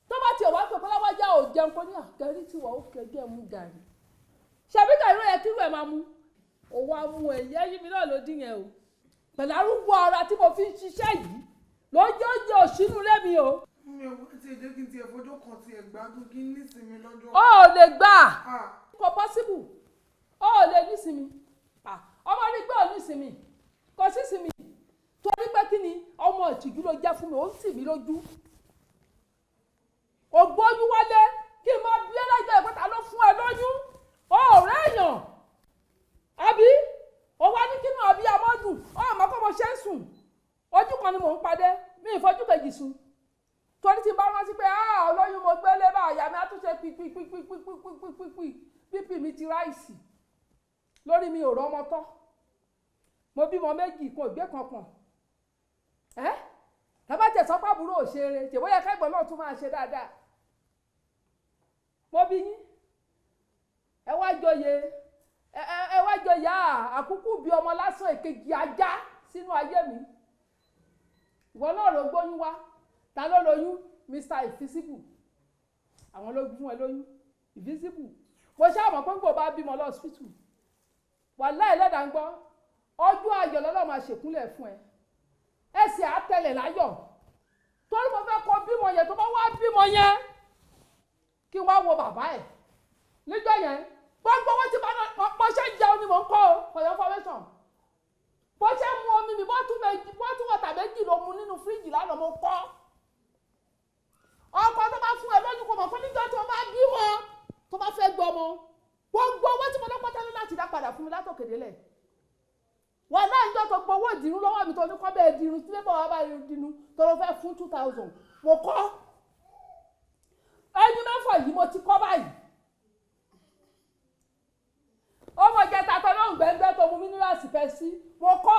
tó bá tiẹ̀ wá pé kọ́láwájá ò jẹun, kó ní àgẹ́rí tí wọ́n ó kẹjẹ́ mú gàrí, ṣàbí gàrí ló yẹ kírú ẹ̀ máa mú. Òwò amú ẹ̀ yẹ́yí mi náà ló dín yẹn o, pẹ̀lú arúgbó ara tí mo fi ń ṣiṣẹ́ yìí ló jẹ́ oúnjẹ òṣìnú lẹ́mi o. Mi ò tí ì jẹ́ kí n tiẹ̀ fojú kan tiẹ̀ gbádùn, kí n nísinmi lọ́jọ́. Ó ò lè gbà, kò possible, ó ò lè nísinmi. Ọmọ rí pé ò nísinmi, kò sísinmi, torí pé kí ni? Ọmọ ìtìjú ló jẹ́ fún mi, ó ń tì mí lójú. Ògbóyún wálé, kí n máa bí ẹlẹ́jọ́ ìpẹ́ta ló fún ẹ lóyún, ó rẹ́ èèyàn, àbí ó wá ní kínú àbí amọ́dùn. Ó mọ̀ kó mo ṣe ń sùn, ojú kan ni mò ń padé, mi ì fojú kejì sùn, torí tí n bá rántí pé olóyún mo gbélé bá àyà mi á tún ṣe pípípípípípípípí, bípì mi ti ráìsì lórí mi ò rọ́mọ tọ́. Mo bímọ 2 kan ìgbé kan pọ̀n ẹ́ tàbá tẹ̀ sọ́pá àbúrò òṣèré tèbóyẹ kẹ́gbọ́n náà tún máa ṣe dáadáa. Mo bí yín, ẹ wá joyè, ẹ wá joyè àkúkú bí ọmọ lásán, èkejì ajá sínú ayé mi. Ìwọ náà ló gbóyún wá. Ta ló lóyún? Mr Invisible, àwọn ló fún ẹ lóyún, Invisible. Mo ṣáà mọ̀ pé kò bá bímọ lọ́sítù, wàláhì ẹlẹ́dàá ń gbọ́, ọjọ́ ayọ̀ lọ́lọ́ máa ṣèkúnlẹ̀ fún ẹ, ẹsẹ̀ àtẹlẹ̀ láyọ̀, torí mo fẹ́ kó bímọ yẹn. Tó bá wá bímọ yẹn, kí wọ́n wo bàbá ẹ̀ níjọ́ yẹn. Gbogbo owó tí bó ṣe ń jẹun ni mò ń kọ́ o, for your information. Bó ṣe ń mu omi mi, bottle water 2 ló mu nínú fíríjì lánàá, mo kọ́. Ọkọ tó bá fún ẹ lóyún, kò mọ̀ pé níjọ́ tó bá bímọ, tó bá fẹ́ gbọ́ ọmọ, gbogbo owó tí mo lọ́pọ̀ tẹ́lẹ̀ láti dá padà fún mi látòkè délẹ̀. Wọn náà ń jọ tó gbowó ìdìrún lọ́wọ́ mi, tó ní kọ́ bẹ́ẹ̀ dirun tí bẹ́ẹ̀ bá dirun tó lọ fẹ́ fún 2,000, mo kọ́. Ẹyin 6 yìí mo ti kọ́ báyìí. Ọmọ ìjẹta tó ló ń gbẹ́ngbẹ́ tó mu minerals fẹ́ sí, mo kọ́.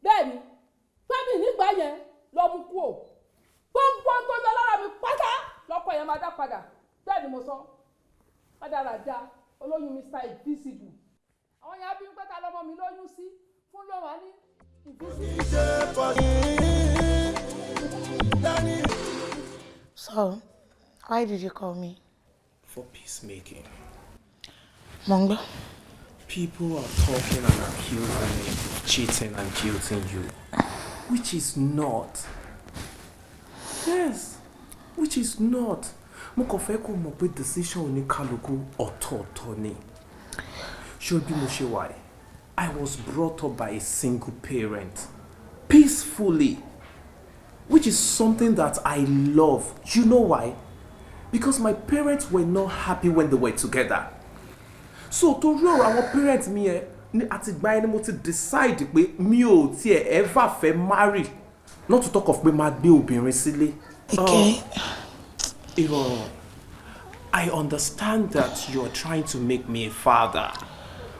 Bẹ́ẹ̀ ni pẹ́ẹ́mì nígbà yẹn lọ mú kú o, gbogbo tó yọ lára mi pátá lọ́kọ̀ yẹn máa dá padà. Bẹ́ẹ̀ ni mo sọ rádaràda olóyún Mr Invisible. Àwọn yẹn á bí pé ta lọmọ mi lóyún sí fún ló wà ní Invisible. So, why did you call me? For peacemaking. Mo ń gbọ́. People are talking and accusing me of cheating and guilting you, which is not. Yes. Which is not. Mo kàn fẹ́ kó mọ̀ pé decision oníkálukú ọ̀tọ̀ọ̀tọ̀ ni. Ṣé bí mo ṣe wà yìí, I was brought up by a single parent peacefully, which is something that I love. You know why? Because my parents were not happy when they were together. So torí ọ̀rọ̀ àwọn parents mi yẹn ní àtìgbà yẹn ni mo ti decide pé mi ò tiẹ̀ ever fẹ́ marry, not to talk of pé máa gbé obìnrin sílé. Ike. Ìrọ̀rùn, I understand that you're trying to make me a father,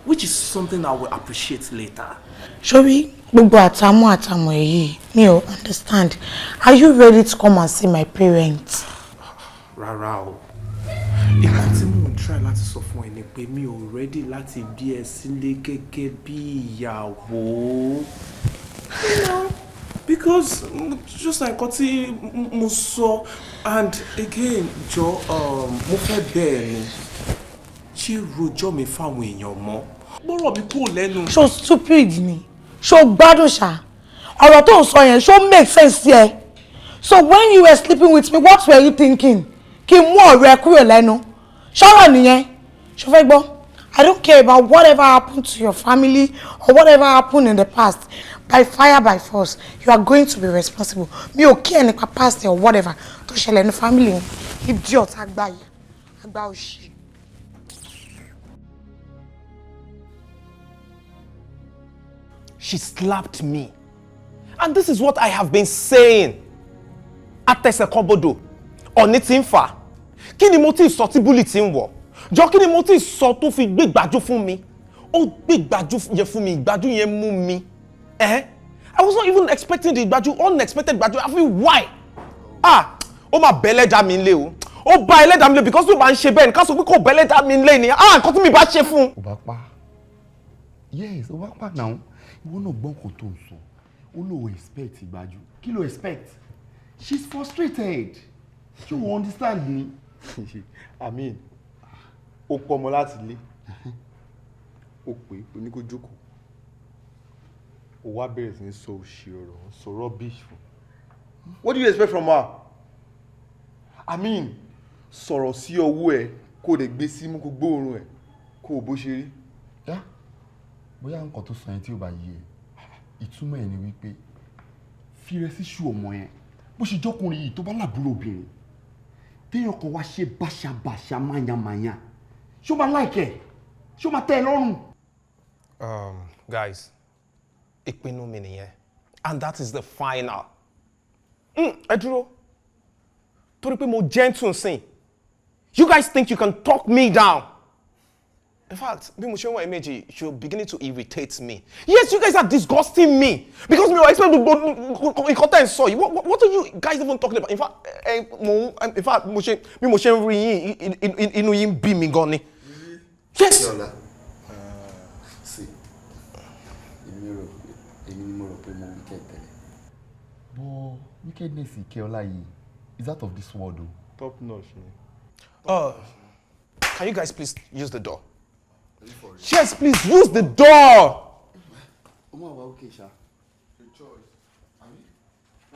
which is something I will appreciate later. Sori, gbogbo àtàmú àtàmú èyí, mi ò understand. Are you ready to come and see my parents? Rárá o. Nǹkan tí mò ń try láti sọ fún ẹ ni pé mi ò ready láti bí ẹ sílé gẹ́gẹ́ bí ìyàwó. Because just like nǹkan tí mo sọ, and again, jọ, mo fẹ́ bẹ́ẹ̀ ni, ṣé rojọ́ mi fáwọn èèyàn mọ́? Gbọ́rọ̀ mi kúrò lẹ́nu. Ṣó stupid ni? Ṣó gbádùn ṣá? Ọ̀rọ̀ tó ń sọ yẹn, ṣó make sense sí ẹ? So when you were sleeping with me, what were you thinking? Kí n mú ọ̀rọ̀ ẹ kúrò lẹ́nu? Ṣọ́rọ̀ nìyẹn. Ṣó fẹ́ gbọ́? I don't care about whatever happened to your family or whatever happened in the past. By fire, by force, you are going to be responsible. Mi ò care nípa past or whatever tó ṣẹlẹ̀ ní family yẹn. Idiot, àgbà yìí, àgbà òṣì. She slapped me. And this is what I have been saying. Atẹsẹ̀kọ́bodò, ọ̀ní ti ń fà. Kí ni mo ti sọ tí bully ti ń wọ̀? Jọ, kí ni mo ti sọ tó fi gbé gbájú fún mi? Ó gbé gbájú yẹn fún mi, ìgbájú yẹn mú mi. Eh? I was not even expecting the ìgbájú, unexpected ìgbájú. I feel why? Ah! Ó máa bẹ́ ẹlẹ́dàá mi lé o. Ó bá ẹlẹ́dàá mi lé because tó bá ń ṣe bẹ́ẹ̀ ni ká sọ pé kò bẹ́ ẹlẹ́dàá mi lé ni. Ah! Nǹkan tí mi bá ṣe fún un. Ó bá pa. Yes, ó bá pa náà. Ìwọ náà gbọ́ nǹkan tó ń sọ. Ó lò expect ìgbájú. Kí ló expect? She's frustrated. Ṣé o understand ni? I mean, ó pọ̀ ọmọ láti ilé, ó pè é, ó ní kó jókòó, ó wá bẹ̀rẹ̀ sí ní sọ òṣì ọ̀rọ̀, sọ rubbish fún. What do you expect from her? I mean, sọ̀rọ̀ sí ọwọ́ ẹ̀, kó o lè gbé símú, kó gbóòórùn ẹ̀, kó o bó ṣe rí. Yá, bóyá nǹkan tó sọ yẹn tí ò bá yé ẹ, ìtumọ̀ ẹ̀ ni wípé fi rẹ sí ṣù ọmọ yẹn. Bó ṣe jọkùnrin yìí, tó bá lábúrò obìnrin téèyàn kan wá ṣe báṣabàṣa máyàmáyà, ṣó máa like ẹ̀? Ṣó máa tẹ́ ẹ lọ́rùn? Guys, ìpinnu mi nìyẹn, and that is the final. Ẹ dúró, torí pé mo gentle sìn, you guys think you can talk me down. In fact, bí mo ṣe ń wọ̀ ẹ́ méjì, you're beginning to irritate me. Yes, you guys are disgusting me because mi ò expect gbogbo nǹkan tẹ́ ń sọ yìí. What are you guys even talking about? In fact, ẹ mo in fact mo ṣe bí mo ṣe ń rí yín, inú yín bí mi gan ni. Yes. Yọ̀lá, sí, èmi rò èmi ni mo rò pé mo wicked tẹ́lẹ̀. But wickedness Ìkẹ́ọ́lá yìí is out of this world o. Top notch ni. Can you guys please use the door? Yes, please use the door. Ó máa wá òkè ṣá.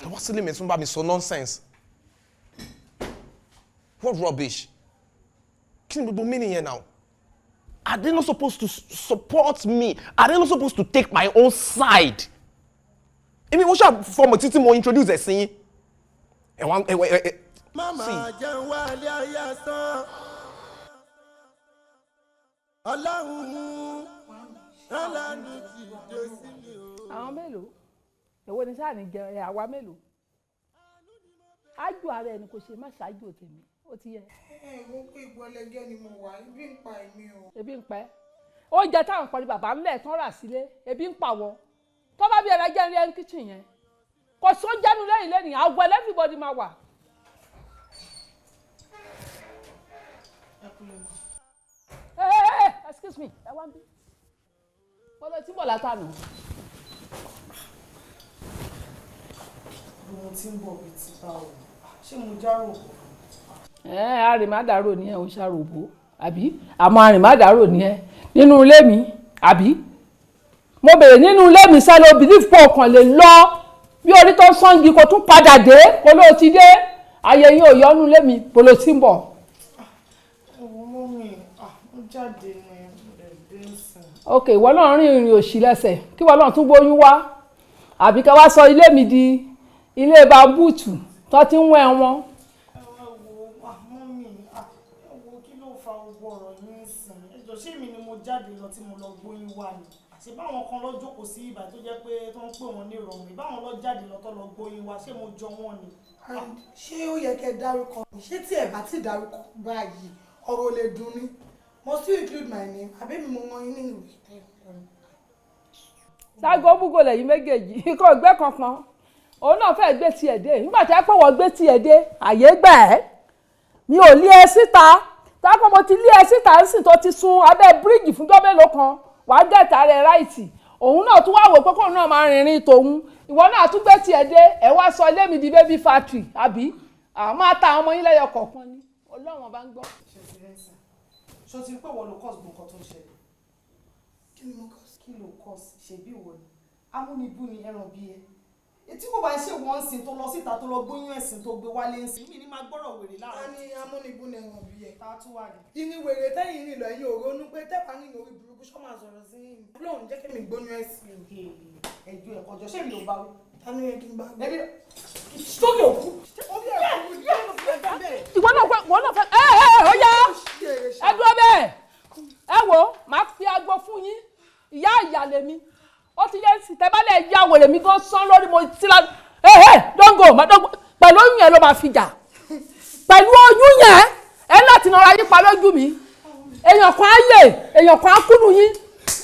Wọ́n sílé mi tún bá mi sọ nonsense. What rubbish? Kí ni gbogbo meaning yẹn now? Are they not supposed to support me? Are they not supposed to take my own side? Èmi mo ṣáà fọmọ títí mo introduce ẹ̀ sí yín. Ẹ̀wọ̀n ẹ̀wọ̀n ẹ̀. Mama jẹun wálé ayé asán. Ọlọ́run ọlọ́run ti dé sí mi o. Àwọn mélòó? Èwo ni sáà ní jẹ ẹ? Àwa mélòó? Ájò ara ẹni kò ṣe má ṣáájú tèmi, ó ti yẹ. Ẹ wo pé ipò ẹlẹgẹ́ ni mo wà, ebi ń pa èmi o. Ebi ń pa ẹ́? Oúnjẹ táwọn kan ní bàbá ńlẹ̀ tán rà sílé, ebi ń pa wọ́n. Tó bá bí ẹ̀rọ jẹ́ ní ẹni kitchen yẹn, kò sóúnjẹ nu lẹ́yìn lẹ́yìn àwọ̀, everybody máa wà. Hey, hey, hey, excuse me, ẹ wá ń bí. Mo lọ tí bọ̀ látànà. Bí mo ti ń bọ̀ bíi ti báwo? Ṣé mo járò? Ẹ arìnmádàrò ni ẹ, ò ń ṣàròbó àbí? Àmọ́ arìnmádàrò ni ẹ nínú ilé mi, àbí? Mo bèrè, nínú ilé mi sálẹ̀, obìnrin fún ọkàn lè lọ bí orí tó ń sangi, kó tún padà dé, kó ló ti dé. Ayé yín ò yọnu lémi bolo tí ń bọ̀. Ẹ̀wọ̀n mummy, mo jáde ni mo lè dé nsìn. Ok, ìwọ náà rìn ìrìn òṣì lẹ́sẹ̀ kí ìwọ náà tún gbóyún wá, àbí ká wá sọ ilé mi di ilé bambúùtù tó ti ń wẹ̀ wọn. Ẹ wo, mummy, ẹ wo, kí ló fa gbogbo ọ̀rọ̀ yín nsìn? Ẹ jọ̀ọ́, ṣé èmi ni mo jáde lọ tí mo lọ gbóyún wá ni? Ṣé báwọn kan lọ jókòó sí ibà tó jẹ́ pé tó ń pè wọ́n ní ìrọ̀rùn, ìbáwọn lọ jáde lọ tó lọ gbóyún wá, ṣé mo jọ wọ́n ni? Ṣé ó yẹ kẹ́ dárúkọ mi? Ṣé tí ẹ bá ti dárúkọ báyìí, ọ̀rọ̀ lè dùn ni? Must you include my name? Àbí mi mo mọ yín ní ìwé? Ságo búgò lẹ́yìn méjèèjì kò gbé kankan, òun náà fẹ́ẹ́ gbé tiẹ̀ dé. Nígbà tí ẹ pé wọ́n gbé tiẹ̀ dé, àyè gbà ẹ́, mi ò lé ẹ síta. Táwọn mo ti lé ẹ síta ń sìn tó ti sun abẹ́ bíríìjì fúnjọ́ mélòó kan, wàá gẹ̀ẹ́ta rẹ̀ ráìtì. Òun náà tún wá wò pé kóun náà máa rìnrìn tòun, ìwọ náà tún gbé tiẹ̀ dé. Ẹ wá sọ ilé mi di baby factory, àbí àwọn máa ta àwọn ọmọ yín lẹ́yọ kọ̀ọ̀kan ni? Ọlọ́run bá ń gbọ́. Ṣé o ti rí pé wọ́n lo cause gbọ̀ǹkan tó ń ṣẹlẹ̀? Kí ni mo cause? Kí ló cause? Ṣebí ìwọ ni amúnibú ni ẹran bí ẹ etí kò bá ń ṣe wọ́n ń sìn tó lọ síta tó lọ gbóyún ẹ̀sìn tó gbé wálé ń sìn mí ní máa gbọ́rọ̀ wèrè láàárọ̀. A ní amúnibú ni ẹran bí ẹ. Ta tún wà ní. Ìní wèrè tẹ́yìn rìn lọ, ẹ̀yin ò ronú pé tẹ́pà ní orí burúkú ṣọ́ máa sọ̀rọ̀ sí yín. Ọlọ́run jẹ́ kémi gbóyún ẹ̀sìn. Ẹjọ́ ẹ̀kọ́ jọ, ṣé mi ò bá wí. Ta ni yẹ kí n bá wí? Ẹbí sókè òkú. Ìwọ náà fẹ́, ìwọ náà fẹ́. Ẹ ẹ ẹ, ó yá, ẹ dúró bẹ́ẹ̀. Ẹ wò, máa fi agbo fún yín. Ìyá ìyàlẹ̀ mi ó ti yẹ sí tẹ́bálẹ̀ ya wèrè mi gan sán lórí mo ti la. Ẹ ẹ, dóńgò má dóńgò. Pẹ̀lú oyún yẹn ló máa fi jà, pẹ̀lú oyún yẹn ẹ láti nara yín pa lójú mi. Èèyàn kan á yè, èèyàn kan á kúnnù yín.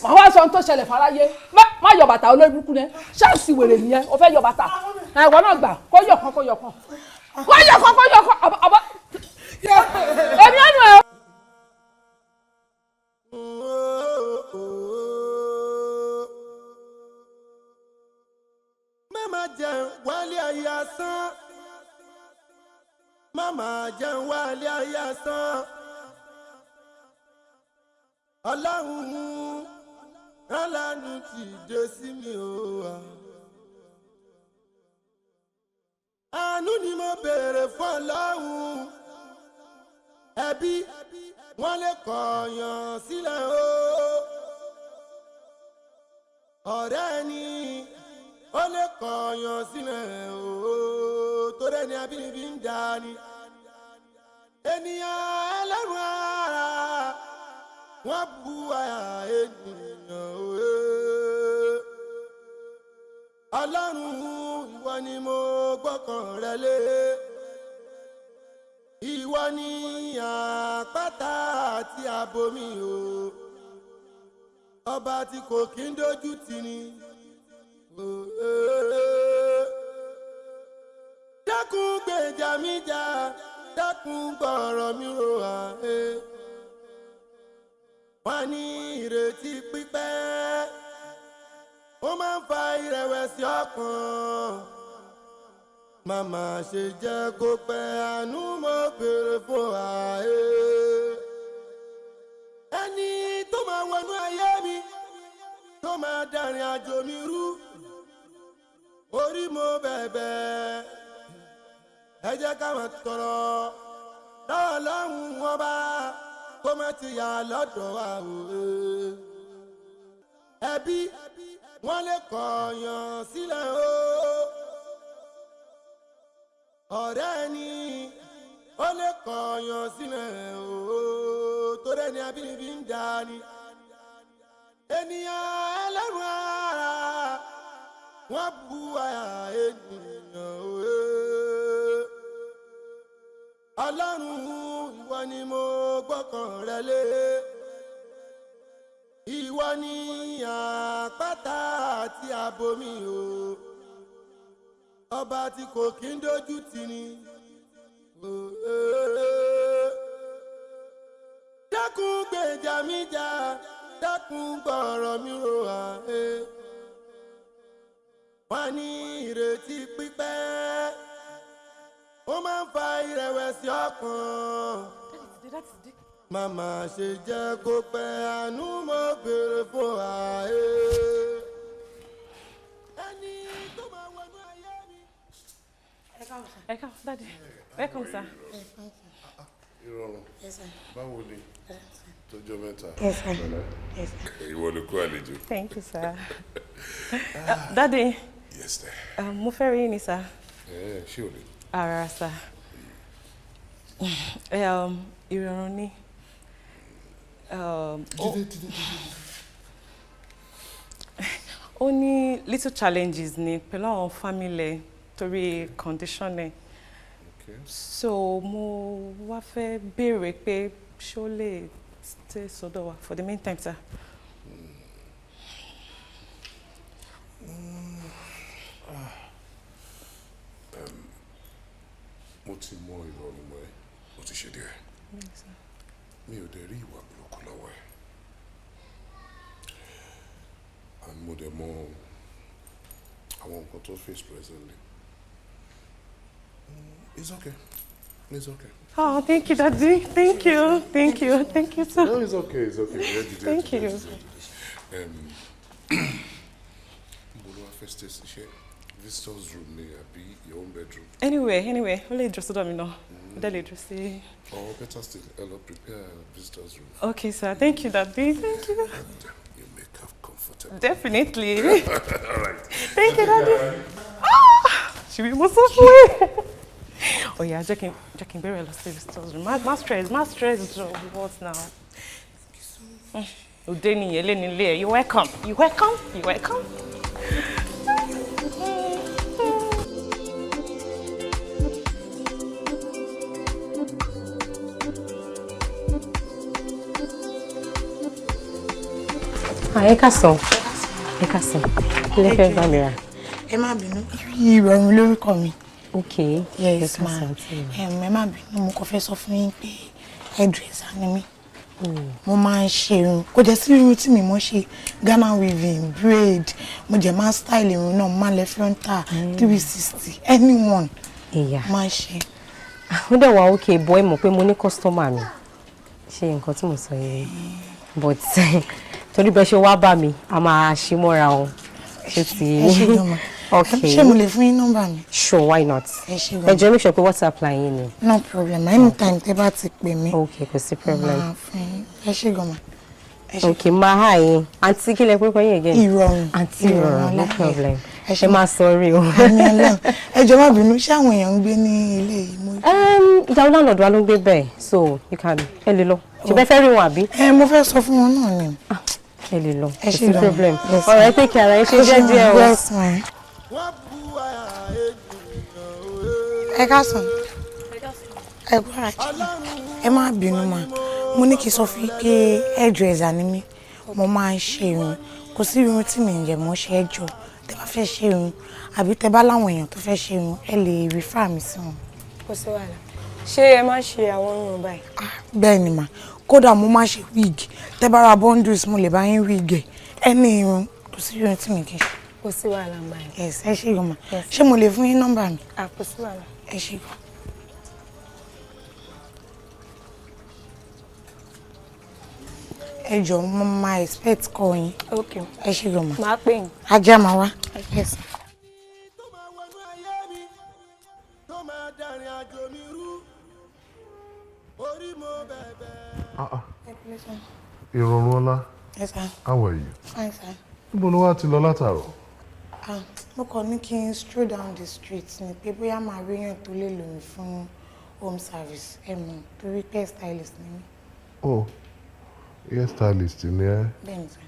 Màá wá sọ ohun tó ṣẹlẹ̀ fáráyé. Má yọ bàtà, olórí burúkú yẹn, ṣáàṣì wèrè nìyẹn. O fẹ́ yọ bàtà? Ẹ ìwọ náà gbà, kó yọ kan, kó yọ kan, kó yọ kan, kó yọ kan. Àbọ̀ èmi ẹnu ẹ. Má jẹun wálé ayé asán, má má jẹun wálé ayé asán. Ọlọ́run aláàánú ti dé sí mi o wa. Àánú ni mo béèrè fún Ọlọ́run. Ẹbí wọ́n lè kọ̀ọ̀yàn sílẹ̀ o, ọ̀rẹ́ ni ó lè kọ̀ọ̀yàn sílẹ̀ o, torí ẹni abínibí ń dá ni. Ènìyàn ẹlẹ́rù ara wọ́n bu àyà ènìyàn òye. Ọlọ́run, ìwọ ni mo gbọ́kàn rẹ lé, ìwọ ni àpáta àti ààbò mi o, ọba tí kò kí ń dojú tì ní. Dákun gbèjà mi jà, dákun gbọ́rọ̀ mi rò wá. Wọ́n ní ìrètí pípẹ́ ó máa ń fa ìrẹ̀wẹ̀sì ọkàn. Màmá ṣe jẹ́ kó pẹ́, àánú mo béèrè fún wa. Ẹni tó máa wọnú ayé mi tó máa dàrin àjò mi rú, orí mo bẹ̀bẹ̀, ẹ jẹ́ ká máa tọrọ lọ́wọ́ lọ́hùn wọn bá kó má ti yà lọ́dọ̀ wa o. Ẹbí wọ́n lè kọ̀ọ̀yàn sílẹ̀ o, ọ̀rẹ́ ni ó lè kọ̀ọ̀yàn sílẹ̀ o, torí ẹni abínibí ń dá ni. Ènìyàn ẹlẹ́rù ara wọ́n bu àyà ènìyàn òye. Ọlọ́run, ìwọ ni mo gbọ́kàn rẹ lé, ìwọ ni àpáta àti ààbò mi o, ọba tí kò kí ń dojú tì ní. Dákun gbèjà mi jà, dákun gbọ́rọ̀ mi rò wá. Wọ́n ní ìrètí pípẹ́ ó máa ń fa ìrẹ̀wẹ̀sì ọkàn. Màmá ṣe jẹ́ kó pẹ́, àánú mo béèrè fún wa. Ẹni tó máa wọnú ayé mi. Ẹ káàbọ̀, daddy. Welcome, sir. Ìrọ̀rùn. Yes, sir. Báwo ni? Tọ́jọ́ mẹ́ta. Yes, sir. Pẹ̀lẹ́. Yes, sir. Ìwọ ló kó àlejò. Thank you, sir. Daddy. Yes, sir. Mo fẹ́ rí yín ni, sir. Ẹ ṣé o lè? Ara, sir. Ìrọ̀rùn ni. Jíde, jíde, jíde. Ó ní little challenges ni pẹ̀lú àwọn family ẹ̀ torí condition ẹ̀. Okay. So mo wá fẹ́ béèrè pé ṣé ó lè stay sọ́dọ̀ wa for the meantime, sir. Mo ti mọ ìrọ̀rùn mọ́ ẹ, mo ti ṣe díẹ̀. Yes, sir. Mi ò dẹ̀ rí ìwà burúkú lọ́wọ́ ẹ. And mo dẹ̀ mọ àwọn nǹkan tó face presently. It's okay. It's okay. Oh, thank you, Daddy. Thank you. Thank you. Thank you, sir. No, it's okay. It's okay. Yeah, dìde, Thank dìde, you. dìde, dìde. Mo ló wá fẹ́ stay sí ṣe visitors room ni àbí your own bedroom? Anyway, ó lè dúró sọ́dọ̀ mi náà. Ó dẹ̀ lè dúró sí. Or better still, ẹ lọ prepare visitors room. Okay, sir. Thank you, Daddy. Thank you. And you make her comfortable. Definitely. All right. Thank you, Daddy. Ah! Ṣé bí mo sọ fún ẹ? Oh yeah, jẹ́ kí n bẹ̀rẹ̀ lọ sí visitors room. Má stress, má stress jọ. What now? Òde nìyẹn lé nílé ẹ̀. You welcome. You welcome. You welcome. Ẹ káàsán. Ẹ káàsán. Kí lẹ fẹ́ bá mi rà? Ẹ má bínú, Ìrọ̀rùn lórúkọ mi. Ok. Yes, Ẹ ma. káàsán, àǹtí mi. Ẹ má bínú, mo kàn fẹ́ sọ fún yín pé hairdresser ni mí. Mo máa ń ṣe irun. Kò jẹ́ sí irun tí mi mọ̀ ṣe Ghana weaving, braid, mo jẹ̀ máa ń style irun náà, mo máa ń lẹ frontal, 360, anyone. Ìyá. Máa ń ṣe. Ó dẹ̀ wá okay bọ́ ẹ mọ̀ pé mo ní kọ́sítọ́mà mi. Ṣé nǹkan tí mo sọ yẹn? But torí bẹ́ẹ̀ ṣe wá bá mi, a máa ṣe mọ́ra o. Ṣé ti. Ẹ ṣé gan ma. Okay. Ṣé mo lè fún yín nọ́mbà mi? Sure, why not? Ẹ ṣé Ẹ gan. jọ̀ọ́ make sure pé WhatsApp line yín ni. No problem. Anytime tẹ́ bá ti pè mí. Okay, kò sí problem. Máa fún yín. Ẹ ṣé gan ma. Ẹ ṣé. Okay, máa hi yín. Àǹtí kí lẹ pé kọ́ yín again? Ìrọ̀rùn. Àǹtí Ìrọ̀rùn, no Ọlá. problem. Ẹ ṣé Ẹ máa sọrí o. Àmì Ọlọ́run. Ẹ jọ̀ọ́ má bínú, ṣé àwọn èèyàn ń gbé ní ilé yìí? Ìyàwó landlord wa ló ń gbé bẹ́ẹ̀, so you can ẹ lè lọ. Ṣé bẹ́ẹ̀ fẹ́ rí wọn àbí? Ẹ mo fẹ́ sọ fún wọn náà ni. Ẹ lè lọ. Ẹ Kò ṣé sí gan. problem. Yes, All right, take care. Ẹ ṣe Ẹ ṣé jẹ́ díẹ̀ o. Yes, ma. Ẹ káàsán. Ẹ kú àjẹ́. Ẹ má bínú ma. Mo ní kí n sọ fún yín pé hairdresser ni mí. Mo máa ń ṣe irun. Kò sí irun tí mi ń jẹ mọ́ ṣe ẹ jọ̀ọ́. Tẹ́ bá fẹ́ ṣe irun àbí tẹ́ bá láwọn èèyàn tó fẹ́ ṣe irun, ẹ lè refer mi sí wọn. Kò sí wàhálà. Ṣé ẹ máa ń ṣe àwọn irun báyìí? Bẹ́ẹ̀ ni mà. Kódà mo máa ń ṣe wig. Tẹ́ bá ra bundles, mo lè bá yín wig ẹ̀. Ẹni irun, kò sí irun tí mi kì í ṣe. Kò sí wàhálà ń báyìí. Yes, ẹ ṣé gan ma. Ṣé mo lè fún yín nọ́mbà mi? À, kò sí wàhálà. Ẹ ṣé gan. Ẹ jọ̀ọ́ mo máa expect call yín. Okay. Ẹ ṣé gan ma. Màá pè yín. Ajá máa wá. Yes. Ah, ah. Ìrọ̀rùn ọlá. Yes, sir. How are you? Fine, sir. Níbo ló wá ti lọ látàárọ̀? Ah, mo kàn ní kí n stroll down the street ni pé bóyá màá rí èèyàn tó lè lò mí fún home service ẹ mọ̀ torí pé stylist ni mí. Oh, hairstylist ni ẹ́. Bẹ́ẹ̀ ni sir.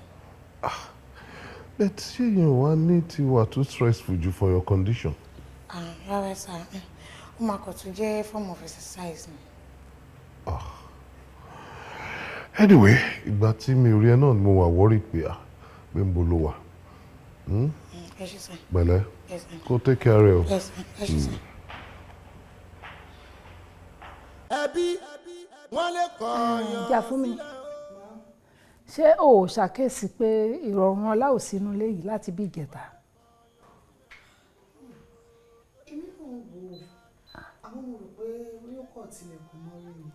But ṣé yẹn wá ní ti wà too stressful jù for your condition? Ah, rárá sir, ó máa kàn tún jẹ́ form of exercise ni. Anyway, ìgbà tí mi ò rí ẹ náà ni mo wà worried pé à pé ń bo ló wà. Ẹ ṣé sir. Pẹ̀lẹ́, Yes, sir. kó take care o. Yes, sir. Ẹ ṣé sir. Ẹbí wọn lè kọyàn. Jà fún mi. Ṣé o ò ṣàkíyèsí pé ìrọ̀rùn ọlá ò sínú ilé yìí láti bí ìjẹta? Èmi kò ń wò ó, àmọ́ mo rò pé yóò kọ̀ tilẹ̀kùn mọ́ rí ni.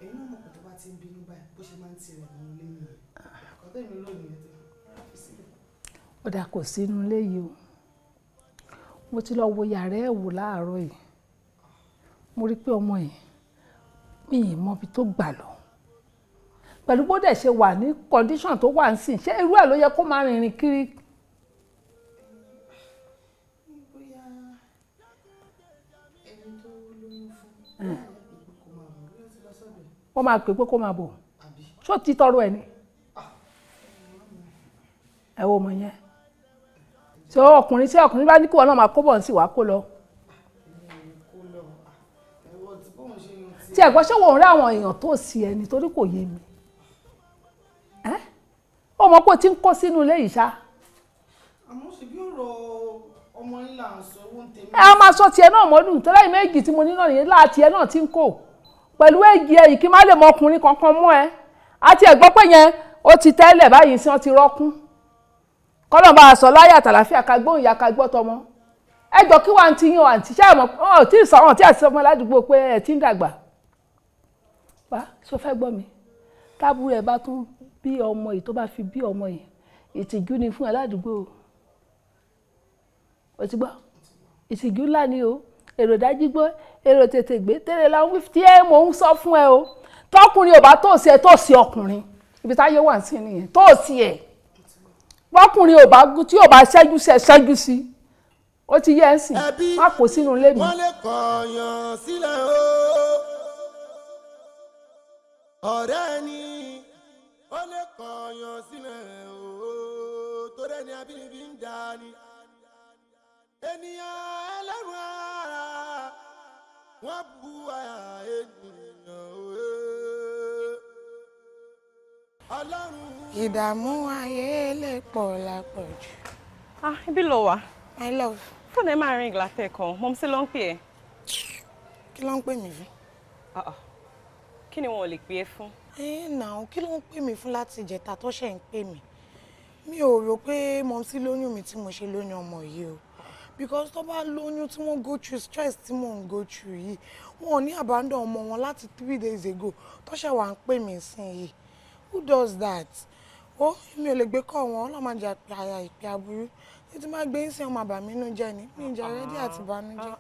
Èyí náà mọ̀ pé tó bá ti ń bínú báyìí bó ṣe máa ń tilẹ̀kùn ilé nìyẹn. Ẹ̀kọ́ tẹ̀mí lónìí ẹ̀ tẹ̀ fi sílẹ̀. Ó dà, kò sínú ilé yìí o. Mo ti lọ wo yàrá ẹ̀ wò láàárọ̀ yìí. Mo rí pé ọmọ yìí, mi ì mọ ibi tó gbà lọ. Pẹ̀lú bó dẹ̀ ṣe wà ní condition tó wà nísìn, ṣé irú ẹ̀ ló yẹ kó máa rìnrìn kiri? Bóyá ẹni tó lóyún fún bóyá ìpè kò máa bọ̀, bóyá ti lọ sọ́dọ̀ ẹ̀. Wọ́n máa pè pé kó máa bọ̀. Ṣó ti tọrọ ẹ̀ ni? Ẹ wo ọmọ yẹn. Ṣé ọkùnrin, tí ọkùnrin bá ní kí wọn náà máa kó bọ̀ sí, wàá kó lọ? Kó lọ ẹ̀wọ̀ tí bóun ṣe yan ti. Tí ẹ̀gbọ́n, ṣé wọ́n ń rí àwọn èèyàn tó sí ẹ nítorí kò yé mi. Ẹ́, ó mọ̀ pé o ti ń kó sínú ilé yìí ṣá. Àmọ́ ṣe bí ọ̀rọ̀ ọmọ yín là ń sọ, owó ń tèmi. Ẹ á máa sọ tiẹ̀ náà mọ́dún tẹ́lẹ̀ méjì tí mo ní náà nìyẹn láti ẹ náà ti ń kó pẹ̀lú èjì ẹ yìí, kí má lè mọ ọkùnrin kankan mú ẹ. Àti ẹ̀gbọ́n pé yẹn ó ti tẹ́lẹ̀ báyìí sí, wọ́n ti rọ́kún. Kọ́lọ̀ bá a sọ láyé àtàlàfíà, ká gbóhùn ìyá, ká gbọ́ tọmọ. Ẹ jọ, kí wàá ti yín o, àǹtí? Ṣé ẹ mọ̀ ọ́ tí ì sọ ọ́n tí ì sọ ọmọ ládùúgbò pé ẹ ti ń dàgbà wá sọ fẹ́ gbọ́ mi? Tábúrò ẹ bá tún bí ọmọ yìí, tó bá fi bí ọmọ yìí, ìtìjú ni fún ẹ ládùúgbò o. O ti gbọ́, ìtìjú ńlá ni o. Èrò dájú gbọ́, èrò tètè gbé tẹ́lẹ̀ láwọn tí ẹ mò ń sọ fún ẹ o. Tọkùnrin ò bá tòsí ẹ, tòsí ọkùnrin, ibi táyé wà sí nìyẹn, tòsí ẹ. Bọ́kùnrin ò bá tí ò bá ṣẹ́jú sí ẹ, ṣẹ́jú sí. Ó ti yẹ ẹ sìn, má kó sínú ilé mi. Wọ́n lè kọ̀yàn sílẹ̀ o, ọ̀rẹ́ ni ó lè kọ̀yàn sílẹ̀ o, torí ẹni abínibí ń dá ni. Ènìyàn ẹlẹ́rù ara wọ́n bu àyà ènìyàn o. Ọlọ́run. Ìdààmú ayé lè pọ̀ lápọ̀jù. Ah, ibi ló wà. My love. Fóònù ẹ máa ring látẹ̀kàn. Mumsy ló ń pè ẹ́. Kí ló ń pè mí fún? Ah, ah. Kí ni wọn ò lè pè é fún? Ẹ nà ó, kí ló ń pè mí fún láti ìjẹta tó ṣe ń pè mí? Mi ò rò pé mumsy lóyún mi tí mo ṣe lóyún ọmọ yìí o, because tó bá lóyún tí wọ́n go through stress tí mò ń go through yìí, wọn ò ní abandon ọmọ wọn láti 3 days ago tó ṣe wà ń pè mí sí yìí. Who does that? Ó mi ò lè gbé kọ́ wọn. Ọlọ́mọ jẹ́ àpè àyà ìpè aburú títí má gbé ń sìn ọmọ àbàmínú jẹ́ ni mi ì jẹ́ ready àti ìbànújẹ́.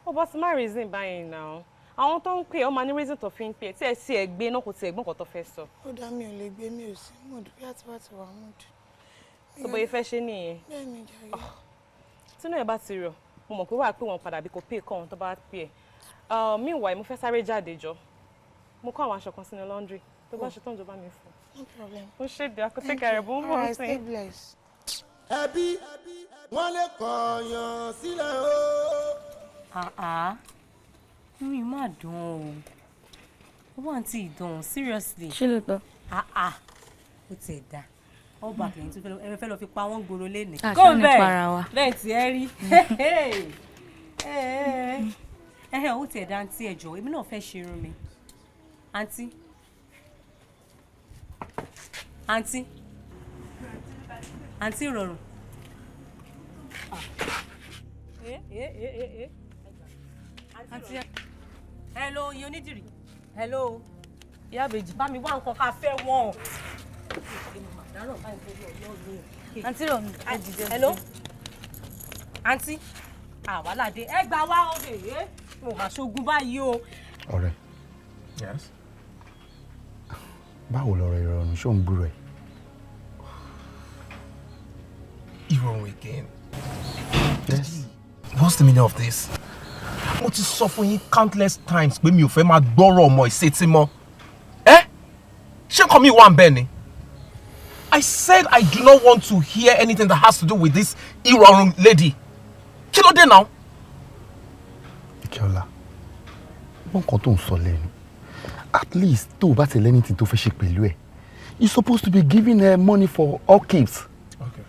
Ó bọ́ sí má reason báyìí náà. Àwọn tó ń pè é, ó máa ní reason tó fi ń pè é. Tí ẹ sì ẹ gbé náà, kò tiẹ̀ gbọ́n nǹkan tó fẹ́ sọ. Ó dá, mi ò lè gbé, mi ò sí mood bí àti bá ti wà mood. Tó bóyá fẹ́ ṣe nìyẹn. Bẹ́ẹ̀ ni jàre. Tínú ẹ bá ti rọ̀, mo mọ̀ pé wàá pè wọ́n padà bí kò pè kọ́ ohun tó bá pè ẹ́. Meanwhile, mo fẹ́ sáré jáde jọ. Mo kó àwọn aṣọ kan sínú laundry. Tó bá ṣe tán, jọba mi fún. No problem. Ó ṣe dé, akó take care, bó ń bọ̀. All right, sí. stay blessed. Ẹbí wọ́n lè kọ̀yàn sílẹ̀ o. Àá, inú mi máa dùn o. Owó àǹtí ìdùn, seriously. Ṣé lóòótọ́? Àá, ó tiẹ̀ dá. All back lẹ́yìn tó fẹ́ lọ, ẹ fẹ́ lọ fi pa wọ́n gbòòrò lénìí. Ah, Kó ṣé ní bẹ́ẹ̀ para wa? Bẹ́ẹ̀ tí ẹ rí. Ẹ̀hẹ́, ó tiẹ̀ dá àǹtí, ẹ jọ̀ọ́, èmi náà fẹ́ ṣe irun mi. Àǹtí. Àǹtí. Àǹtí ìrọ̀rùn. Àǹtí. Hello, iye onídìrí. Hello. Ìyá ìbejì. Bá mi wá nǹkan ká fẹ́ wọn. Àǹtí rọ̀ mi, ẹ dìde. Hello. Àǹtí. Àwálàdé. Ẹ gbà wá o. Èé. Mo máa ṣogun báyìí o. Ọ̀rẹ́. Yes. Báwo lọ̀rọ̀ Ìrọ̀rùn? Ṣó ń gbúrò ẹ̀? Ìrọ̀rùn again? Yes. What's the meaning of this? Mo ti sọ fún yín countless times pé mi ò fẹ́ máa gbọ́rọ̀ ọmọ ìsétí mọ́. Ẹ́, ṣé nǹkan mi wà ń bẹ́ẹ̀ ni? I said I do not want to hear anything that has to do with this Ìrọ̀rùn lady. Kí ló dé now? Ìkẹ́ọ́lá, wọ́n nǹkan tó ń sọ lẹ́nu. At least tó o bá ti lẹ́ni tí tó fẹ́ ṣe pẹ̀lú ẹ̀, you supposed to be giving her money for all keeps. Okay.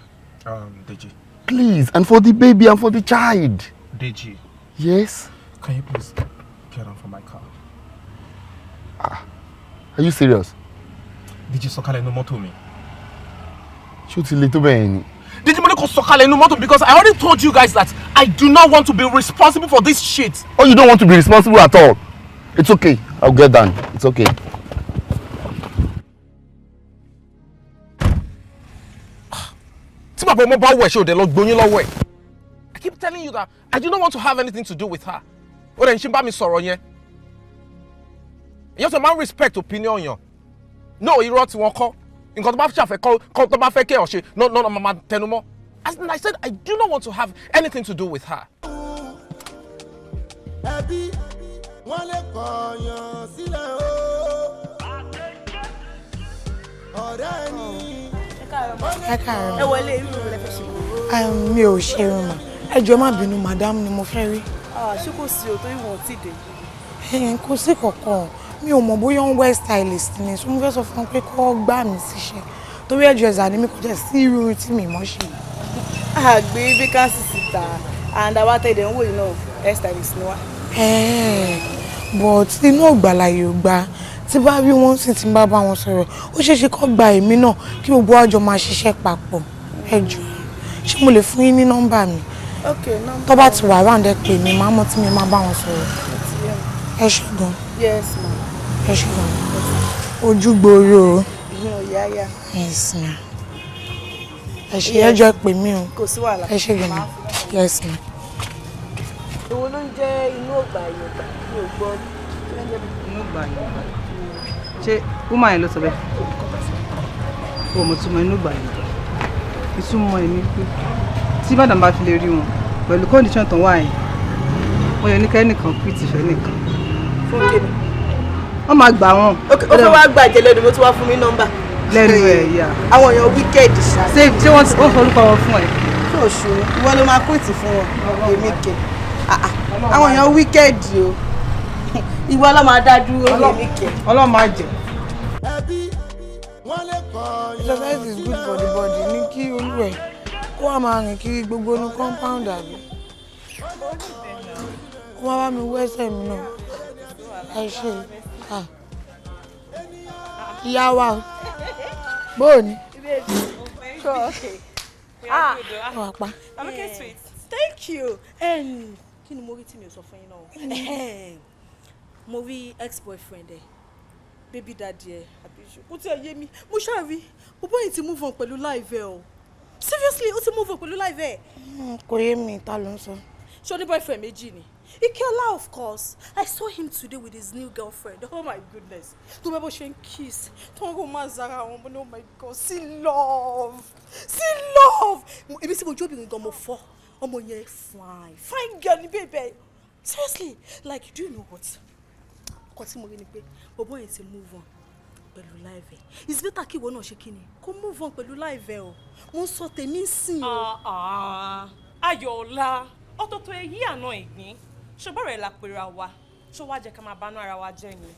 Deji. Please, and for the baby and for the child. Deji. Yes. Can you please get out from my car? Are you serious? Deji, sọ̀kalẹ̀ inú mọ́tò mi. Ṣé o ti le tó bẹ́ẹ̀ ni? Deji, mo ní kó sọ̀kalẹ̀ inú mọ́tò because I already told you guys that I do not want to be responsible for this shit. Oh, you don't want to be responsible at all. It's okay. I'll get down. It's okay. Tí bàbá ọmọ bá wẹ̀, ṣé o dẹ̀ lọ gbóyún lọ́wọ́ ẹ̀? I keep telling you that I do not want to have anything to do with her. Ó dẹ̀ ń ṣe bá mi sọ̀rọ̀ yẹn. Èyàn tó máa ń respect opinion yàn. No, irọ́ tí wọ́n kọ́. Nǹkan tó bá ṣàfẹ́ kọ́ tó bá fẹ́ kéèyàn ṣe, no, no, no, máa tẹnu mọ́. As I said, I do not want to have anything to do with her. Ẹbí wọn lè kọ̀yàn sílẹ̀ o. Ọ̀rẹ́ ni. Ẹ káàárọ̀. Ẹ wọlé, irú rẹ lẹ fẹ́ ṣe? Mi ò ṣe irun mà. Ẹ jọ̀ọ́, má bínú, madam ni mo fẹ́ rí. Ah, ṣé kò sí o, torí wọn ò tí ì dé. Kò sí kankan. Mi ò mọ̀ bóyá ń wẹ́ stylist ni, so mo fẹ́ sọ fún wọn pé kó gbà mí síṣẹ́. Torí hairdresser ni mi, kò jẹ́ sí irú irun tí mi mọ̀ ṣe. A gbé vacancy síta, and àwa tẹ̀lé ń wò yìí náà, hair stylist ni wá. But inú ògbàlà yóò gba tí bá rí wọn sì ti bá wọn sọ̀rọ̀, ó ṣeé ṣe kó gba èmi náà kí gbogbo àjọ máa ṣiṣẹ́ papọ̀. Ẹ jọ̀ọ́, ṣé mo lè fún yín ní nọ́mbà mi? Ok, nọ́mbà. Tó bá ti wà round, ẹ pè mí, màá mọ̀ tí mi máa bá wọn sọ̀rọ̀. Ẹ ṣé gan. Yes ma. Ẹ ṣé gan, ojú gbòòrò o. Ìyá yá. Yes ma, ẹ ṣé. Ẹ jọ̀ọ́, ẹ pè mí o. Kò sí wàhálà. Ẹ ṣé gan ma, yes ma. Èwo ló ń jẹ́ inú ògbà ìyọ̀gbà? Mi ò gbọ́, kí ló ń jẹ́ bẹ́ẹ̀? Inú ògbà ìyọ̀gbà, ṣé woman yẹn ló sọ bẹ́ẹ̀? O mọ̀ túmọ̀ inú ògbà ìyọ̀gbà. Ìtumọ̀ ẹ̀ ni pé tí madam bá fi lè rí wọn pẹ̀lú condition tán wà yẹn, wọ́n yẹ ní kẹ́nìkan quit ìfẹ́ nìkan. Fún kíni? Wọ́n máa gbà wọ́n. Ok, ó fẹ́ wá gbàjẹ́ lẹ́nu mi, ó tún wá fún mi nọ́mbà. Lẹ́nu ẹ̀ yà. Àwọn èèyàn wicked ṣá. Ṣé wọ́n forúkọ wọn fún ẹ? Ṣé òṣù ni ìwọ ló máa quit fún wọn, èmi kẹ? Ah, ah, àwọn èèyàn wicked o. Ìwọ ló máa dá dúró, èmi kẹ? Ọlọ́run máa jẹ. Exercise is good for the body ní kí olúwẹ̀ kó wá máa rìn kiri gbogbo inú compound, àbí kó má bá mi wẹ́sẹ̀ mi náà. Ẹ ṣe. Ah, ìyá wa o, bóò ni? Ah, wà pa. I'm okay, sweet. Thank you. Kí ni mo rí tí mi ò sọ fún yín náà? Mo rí ex-boyfriend ẹ, baby daddy ẹ, àbí ṣe kó tí ẹ yé mi. Mo ṣáà rí bọ́bọ́ yìí ti move on pẹ̀lú life ẹ o. Seriously, ó ti move on pẹ̀lú life ẹ. Kò yé mi, ta ló ń sọ? Ṣé o ní boyfriend méjì ni? Ikeola, of course. I saw him today with his new girlfriend. Oh my goodness. Tó bá bó ṣe ń kiss, tó ń romance ara wọn, mo ní, oh my God, see love. See love. Èmi tí mo jóbìnrin gan, mo fọ́. Ọmọ yẹn fine. Fine girl ni baby. Seriously, like, do you know what? Nǹkan tí mo rí ni pé bọ̀bọ́ yẹn ti move on pẹ̀lú life ẹ̀. It's better kí ìwọ náà ṣe kí ni? Kó move on pẹ̀lú life ẹ̀ o. Mo ń sọ tèmi sìn o. Ayọ̀ọ́lá, ọ̀tọ̀ọ̀tọ̀ èyí àná ìgbín, ṣùgbọ́n rẹ̀ la pera wa, ṣó wá jẹ́ ká máa bánú ara wa jẹ́ ni?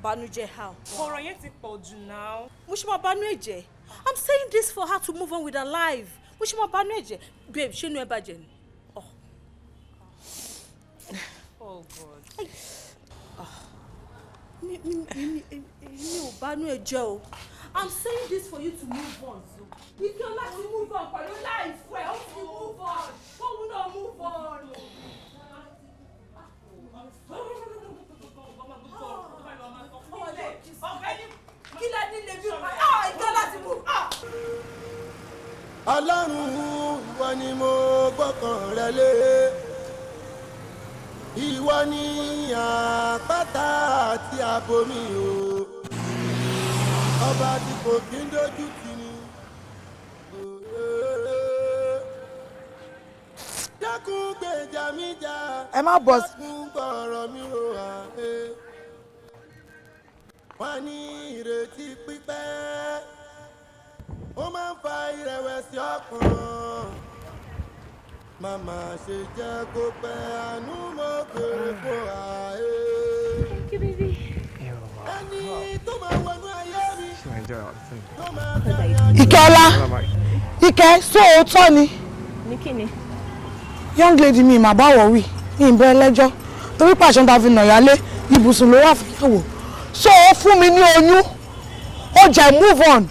Banújẹ́ how? Ọ̀rọ̀ yẹn ti pọ̀ jù náà. Mo ṣe máa banú ẹ̀jẹ̀? I'm saying this for her to move on with her life. Mo ṣe máa banú ẹ̀jẹ̀? Babe, ṣé inú ẹ bàjẹ́ ni? Oh God. Mi ò banú ẹ̀jẹ̀ o. I'm saying this for you to move on. Ikeola ti move on pẹ̀lú life ẹ̀, ó ti move on. Kóun náà move on. Kí lẹ ní lè bí pa? Ah, Ikeola ti move. Ah! Ọlọ́run, ìwọ ni mo gbọ́kàn rẹ lé, ìwọ ni àpáta àti ààbò mi o, ọba tí kò kí ń dojú tì ní. Dákun gbèjà mi jà. Ẹ má bọ̀ sí. Dákun gbọ̀rọ̀ mi rò wá. Wọ́n ní ìrètí pípẹ́ ó máa ń fa ìrẹ̀wẹ̀sì ọkàn, màmá ṣe jẹ́ kó pẹ́, àánú mo kéré fún wa. Thank you, baby. Ẹni tó máa wọnú ayé mi tó máa Ìkẹ́ọ́lá, Ìkẹ́, sóòótọ́ ni? Ní kí ni? Young lady, mi mà bá wọ̀ wí ní ìbẹ́ ẹlẹ́jọ́ torí pàṣẹ ta fi nàyálé ibùsùn ló wà fúnyàwó. So ó fún mi ní oyún, ó jẹ́ move on,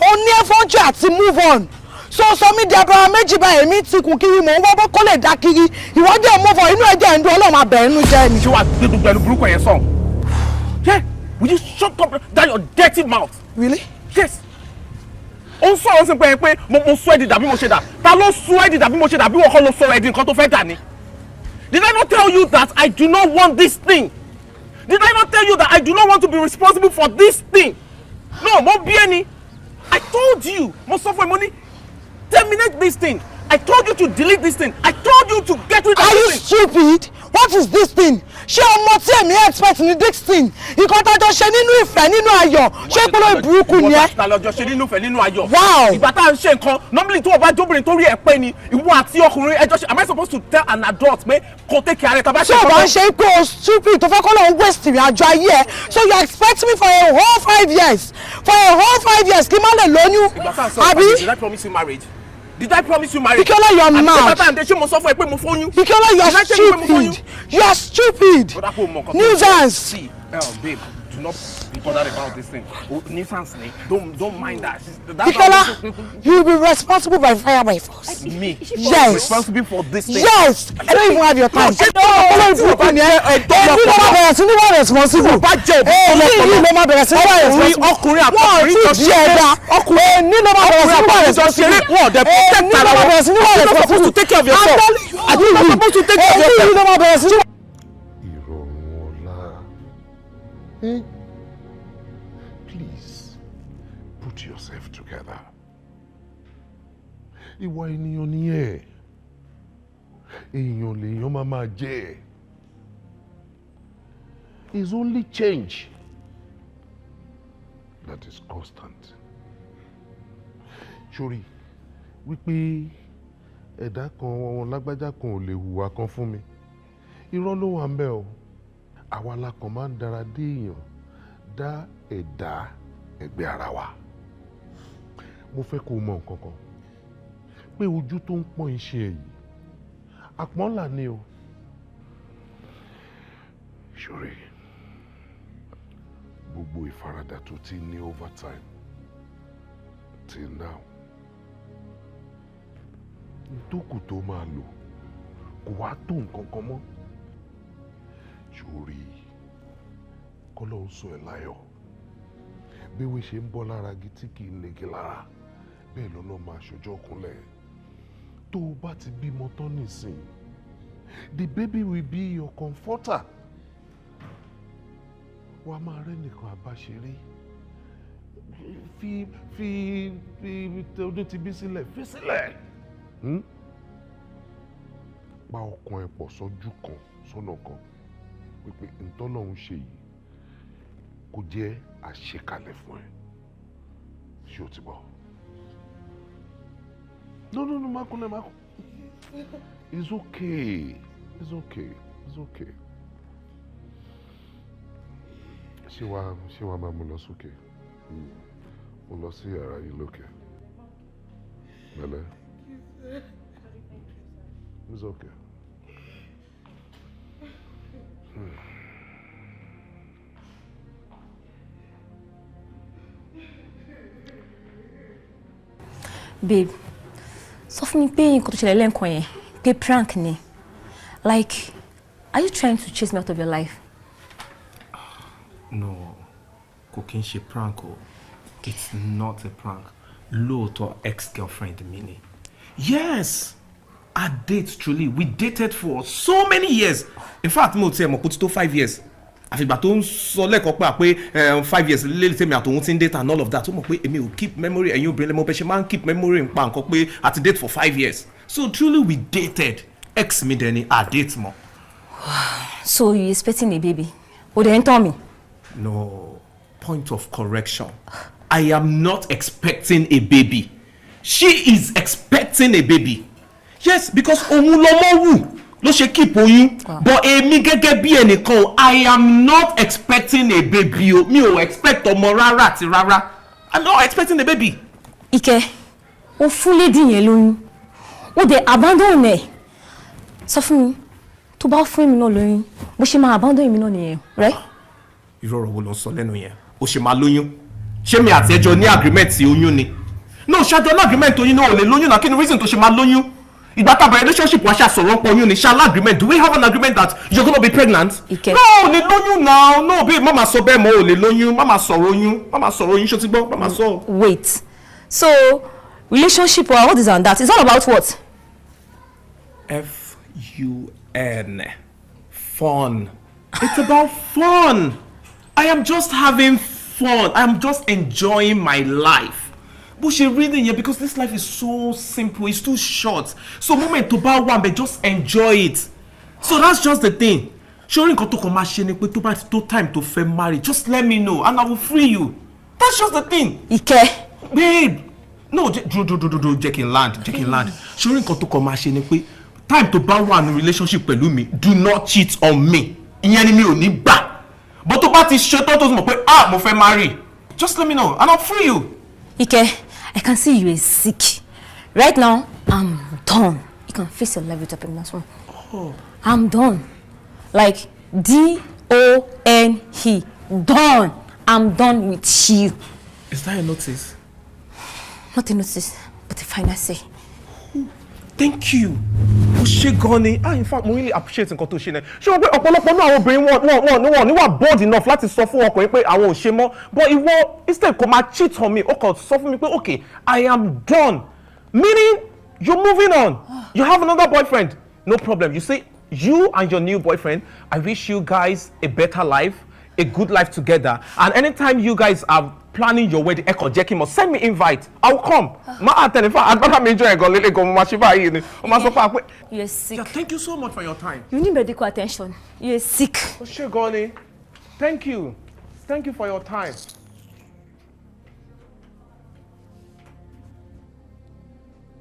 ó ní ẹfọ́njì àti move on, so sọ mí di abara méjì báyìí. Èmi ti kùn kiri, mò ń wọ́ bó kó lè dá kiri. Ìwọ́jẹ́ move on, inú ẹ̀jẹ̀ ń dún, Ọlọ́run abẹ̀ inú jẹ́ ni. Ṣé wàá gbé gbogbo ẹnu burúkú yẹn sàn? Yeah, will you shut up that your dirty mouth? Really? Yes. Ó ń sọ̀rọ̀ sí pé mo sọ ẹ́ di dàbí mo ṣe dà. Ta ló sọ ẹ́ di dàbí mo ṣe dà? Bí wọ́n kọ́ ló sọ ẹ́ di nǹkan tó fẹ́ dà ni? Did I not tell you that I do not want this thing? Did I not tell you that I do not want to be responsible for this thing? No, mo bí ẹni. I told you, mo sọ fún ẹ, mo ní terminate this thing. I told you to delete this thing. I told you to get rid of Are you this thing. stupid? What is this thing? Ṣé ọmọ tí èmi expect ní this thing? Nǹkan tá a jọ ṣe nínú ìfẹ́, nínú ayọ̀, ṣé pé burúkú ni ẹ́? Ta lọ́jọ́ ṣe nínú ìfẹ́, nínú ayọ̀. Wow. Ìgbà tá à ń ṣe nǹkan, normally tó o bá jóbìnrin tó rí ẹ pé ni, ìwọ àti ọkùnrin ẹjọ́ ṣe, am I supposed to tell an adult pé kò take care rẹ̀ tá a bá ṣe Ṣé o bá ń nǹkan? ṣe pé o stupid tó fẹ́ kọ́ lóun waste ìrìn àjò ayé ẹ? So you expect me for a whole 5 years, for a whole 5 years, kí n má lè lóyún? Ìgbà tá à ń sọ Àbí? Did I promise you marriage? Did I promise you marriage? Bíkọ́lá, you are Àti mad. pé bàtà ǹdẹ, ṣé mo sọ fún ẹ pé mo fóyún? Bíkọ́lá, you Did are I tell you pé mo fóyún? stupid. You are stupid. Ó dà pé o mọ nǹkan tó ń ṣe. Nuisance. See, babe, do not be bothered about this thing. Oh, nuisance ni. Don't mind that. That's Bíkọ́lá, you will be responsible by fire by force. Me? Yes. Responsible for this thing? Yes. I don't even have your time. No, ṣé Olórí burúkú ni ẹ. Èmi ló máa bẹ̀rẹ̀ sí ní wà responsible. Èmi yìí ló máa bẹ̀rẹ̀ sí ní wà responsible. Ọkùnrin Wọ́n àtọkùnrin ti jọ jí ṣeré. ẹ̀dá. Èmi ló máa bẹ̀rẹ̀ sí ní wà responsible. Wọ́n dẹ̀ protect Èmi ló ara máa wọn. bẹ̀rẹ̀ sí ní wà You're not supposed responsible. to take care of yourself. I'm telling you. Are you not supposed to take care of Èmi yourself? yìí ló máa bẹ̀rẹ̀ sí ní. Ìrọ̀rùn ọ̀la. Eh? Please, put yourself together. Ìwà ènìyàn nìyẹn. Èèyàn lèèyàn máa máa jẹ́. It's only change that is constant. Sori, wípé ẹ̀dá kan wọn lágbájá kan ò lè hùwà kan fún mi. Irọ́ ló wà ń bẹ̀ o. Àwa la kàn máa ń dára dé èèyàn dá ẹ̀dá ẹgbẹ́ ara wa. Mo fẹ́ kó o mọ nǹkan kan pé ojú tó ń pọ́n iṣẹ́ ẹ̀ yìí, àpọ́nlà ni o. Ṣòro gbogbo ìfaradà tó ti ní over time till now, ntókù tó máa lò kò wá tó nǹkan kan mọ́. Ṣòrí kọ́lọ́ ń sọ ẹ̀ láyọ̀, bí wọ́n ṣe ń bọ́ lára igi tí kì í negi lára, bẹ́ẹ̀ lọ́nà máa ṣọjọ́ kúnlẹ̀. Tó o bá ti bímọ tán nísìn, the baby will be your comforter. Wàá máa rẹ́ nìkan àbáṣeré, fi ọdún ti bí sílẹ̀, fi sílẹ̀. Pa ọkàn ẹ̀ pọ̀ sójú kan, sọ́nà kan, wípé ntọ́lọ́hún ṣe yìí kó jẹ́ àṣekalẹ̀ fún ẹ. Ṣé o ti bọ̀? No, no, no, má kúnlẹ̀, má kúnlẹ̀. It's okay, it's okay, it's okay. Ṣé wàá máa mú lọ sókè? Mo lọ sí yàrá yìí lókè. Pẹ̀lẹ́. It's okay. Babe, sọ fún mi pé nǹkan tó ṣẹlẹ̀ lẹ́ǹkan yẹn, pé prank ni. Like, are you trying to chase me out of your life? No, kò kí n ṣe prank o. It's not a prank. Lóòótọ́, ex-girlfriend mi ni. Yes, I date truly. We dated for so many years. In fact, mo tiẹ̀ mọ̀ kó ti tó 5 years. Àfìgbà tó ń sọ lẹ́kọ̀ọ́ pé àpé 5 years lélẹ̀ tèmi àtòun ti ń date and all of that, ó mọ̀ pé èmi ò keep memory. Ẹ̀yin obìnrin lẹ́mọ̀ bẹ́ẹ̀ ṣe máa ń keep memory ń pa nǹkan pé a ti date for 5 years. So truly we dated. Ex mi dẹ̀ ni, a date mọ́. So you expecting a baby? O dẹ̀ ń tán mi. No, point of correction. I am not expecting a baby. She is expecting a baby. Yes, because òun lọmọ wù ló ṣe keep oyún. But èmi gẹ́gẹ́ bí ẹnìkan o, I am not expecting a baby o. Mi ò expect ọmọ rárá àti rárá. I'm not expecting a baby. Ike, o fún lady yẹn lóyún. O dẹ̀ abandon ẹ̀. Sọ fún mi, tó bá fún èmi náà lóyún, bó ṣe máa abandon èmi náà nìyẹn, right? Irú ọ̀rọ̀ wo ló ń sọ lẹ́nu yẹn? O ṣe máa lóyún. Ṣé mi àti ẹjọ́ ní agreement oyún ni? No, ṣáájú ní agreement oyún náà, ò lè lóyún náà. Kí ni reason tó ṣe máa lóyún? Ìgbà tá a bẹ̀rẹ̀ relationship wa, ṣe àsọ̀rọ̀ pọ̀ oyún ni? Ṣáà agreement, do we have an agreement that you're gonna be pregnant? Ike. No, ò lè lóyún now. No, babe, má máa sọ bẹ́ẹ̀ mọ́. Ò lè lóyún. Má máa sọ̀rọ̀ oyún, má máa sọ̀rọ̀ oyún. Ṣó ti gbọ́? Má máa sọ. Wait. So, relationship or what is on that? It's all about what? F U N. Fun. It's about fun. I am just having fun. I am just enjoying my life. Bó ṣe rí nìyẹn, because this life is so simple, it's too short. So moment tó bá wà ńbẹ̀, just enjoy it. So that's just the thing. Ṣé orí nǹkan tó kàn máa ṣe ni pé tó bá ti tó time tó fẹ́ marry, just let me know and I will free you. That's just the thing. Ike. Babe, no, dúró, dúró, dúró, dúró, jẹ́ kí n land, jẹ́ kí n land. Ṣé orí nǹkan tó kàn máa ṣe ni pé time tó bá wà ní relationship pẹ̀lú mi, do not cheat on me. Ìyẹn ni mi ò ní gbà. But tó bá ti ṣetán, tó ti mọ̀ pé, ah, mo fẹ́ marry, just let me know and I'll free you. Ike, I can see you are sick. Right now, I'm done. You can face your life with your pregnant one. Oh. I'm done. Like done. Done. I'm done with you. Is that a notice? Not a notice, but a final say. Thank you. Ó ṣe gan ni. Ah, in fact, mo really appreciate nǹkan tó ṣe náà. Ṣé wọ́n pé ọ̀pọ̀lọpọ̀ náà àwọn obìnrin wọn ní wà bold enough láti sọ fún ọkùnrin pé àwọn ò ṣe mọ́? But ìwọ, instead kò máa cheat on me, ó kàn sọ fún mi pé, okay, I am done. Meaning you're moving on. You have another boyfriend. No problem. You see, you and your new boyfriend, I wish you guys a better life, a good life together. And anytime you guys are planning your wedding, ẹ kàn jẹ́ kí n mọ̀, send me invite, I will come. Má attend. In fact, agbára mi jọ ẹ̀gàn lélẹ̀ gan, mo máa ṣe báyìí ni. Mo máa sọ fún wa pé. You're sick. Yeah, thank you so much for your time. You need medical attention. You're sick. Ó ṣé gan ni. Thank you. Thank you for your time.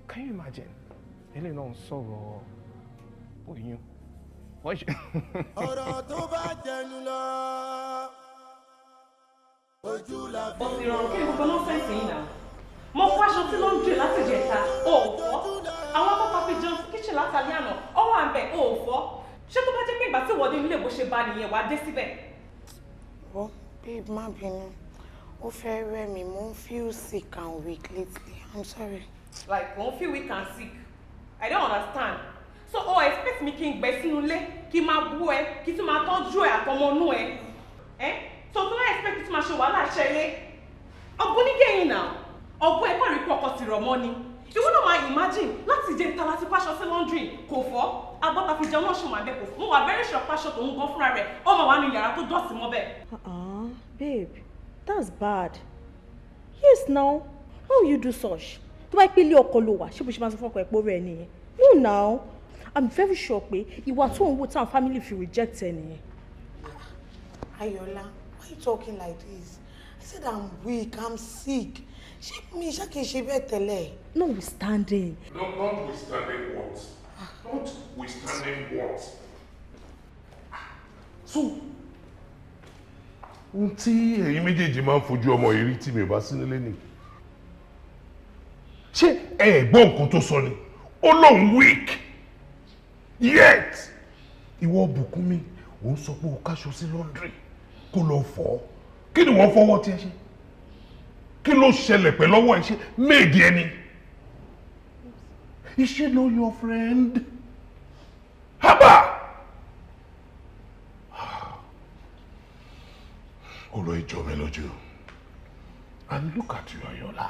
Can you imagine? Eléyìí náà ń sọ̀rọ̀ oyún. Wọ́n ṣe. Ọ̀rọ̀ tó bá jẹnu lọ, ojú la fi Ó ti rọrùn. Kí ni gbogbo nonsense yìí náà? Mo fọ aṣọ tí laundry láti jẹta, o ò fọ. Àwọn akọ́kọ́ fi jẹun sí kitchen látàlẹ́ àná, ó wà ń bẹ̀, o ò fọ. Ṣé tó bá jẹ́ pé ìgbà tí ìwọ́de nílé bó ṣe bá nìyẹn, wàá dé síbẹ̀? Well, babe, má bínú. Ó fẹ́ rẹ̀ mí, mo ń feel sick and weak lately. I'm sorry. Like, mo ń feel weak and sick? I don't understand. So o expect mi kí n gbẹ sínú ilé, kí n máa bú ẹ, kí n tún máa tọ́jú ẹ àtọmọ inú ẹ? Ẹ so tó wá expect kí n tún máa ṣe wàhálà ṣẹlẹ̀ ọ̀bùn nígẹ̀yìn náà, ọ̀bùn ẹ̀ kọ́ rí pé ọkọ ti rọ̀ mọ́ ni. Ìwọ náà máa imagine, láti jẹ ìta láti pàṣọ sí laundry, kò fọ́. Agbọ́ta fi jẹun náà ṣì wà bẹ́ẹ̀, kò fọ́. Mo wà very sure pàṣọ tòun gan fúnra rẹ̀, ó máa wà ní yàrá tó dọ̀tí mọ́ bẹ́ẹ̀. Uh-uh, babe, that's bad. Yes, now, how will you do such? Tó bá pé ilé ọkọ ló wà, ṣé bó ṣe máa sọ fún ọkọ ẹ̀ pé ó rẹ̀ nìyẹn? No, now, I'm very sure pé ìwà tó ń wò táwọn family fi reject ẹ nìyẹn. Ayọ̀lá, why you talking like this? I said I'm weak, I'm sick. Ṣé mi ṣá kìí ṣe bẹ́ẹ̀ tẹ́lẹ̀? Notwithstanding. No, notwithstanding what? Notwithstanding what? So, ohun tí ẹ̀yin méjèèjì máa ń fojú ọmọ yìí rí tí mi ò bá sí nílé ni. Ṣé ẹ gbọ́ nǹkan tó sọ ni? Ó lóun weak. Yet, ìwọ Bùkúnmi, ò ń sọ pé o káṣọ sí laundry kó lọ fọ̀ ọ́. Kí ni wọ́n fọwọ́ tí ẹ ṣe? Kí ló ṣẹlẹ̀ pẹ̀lú ọwọ́ ẹ ṣe? Méèdì ẹni. Is she not your friend? Haba! Ọ̀rọ̀ ìjọ mi lójú. And look at you, Ayọ̀lá.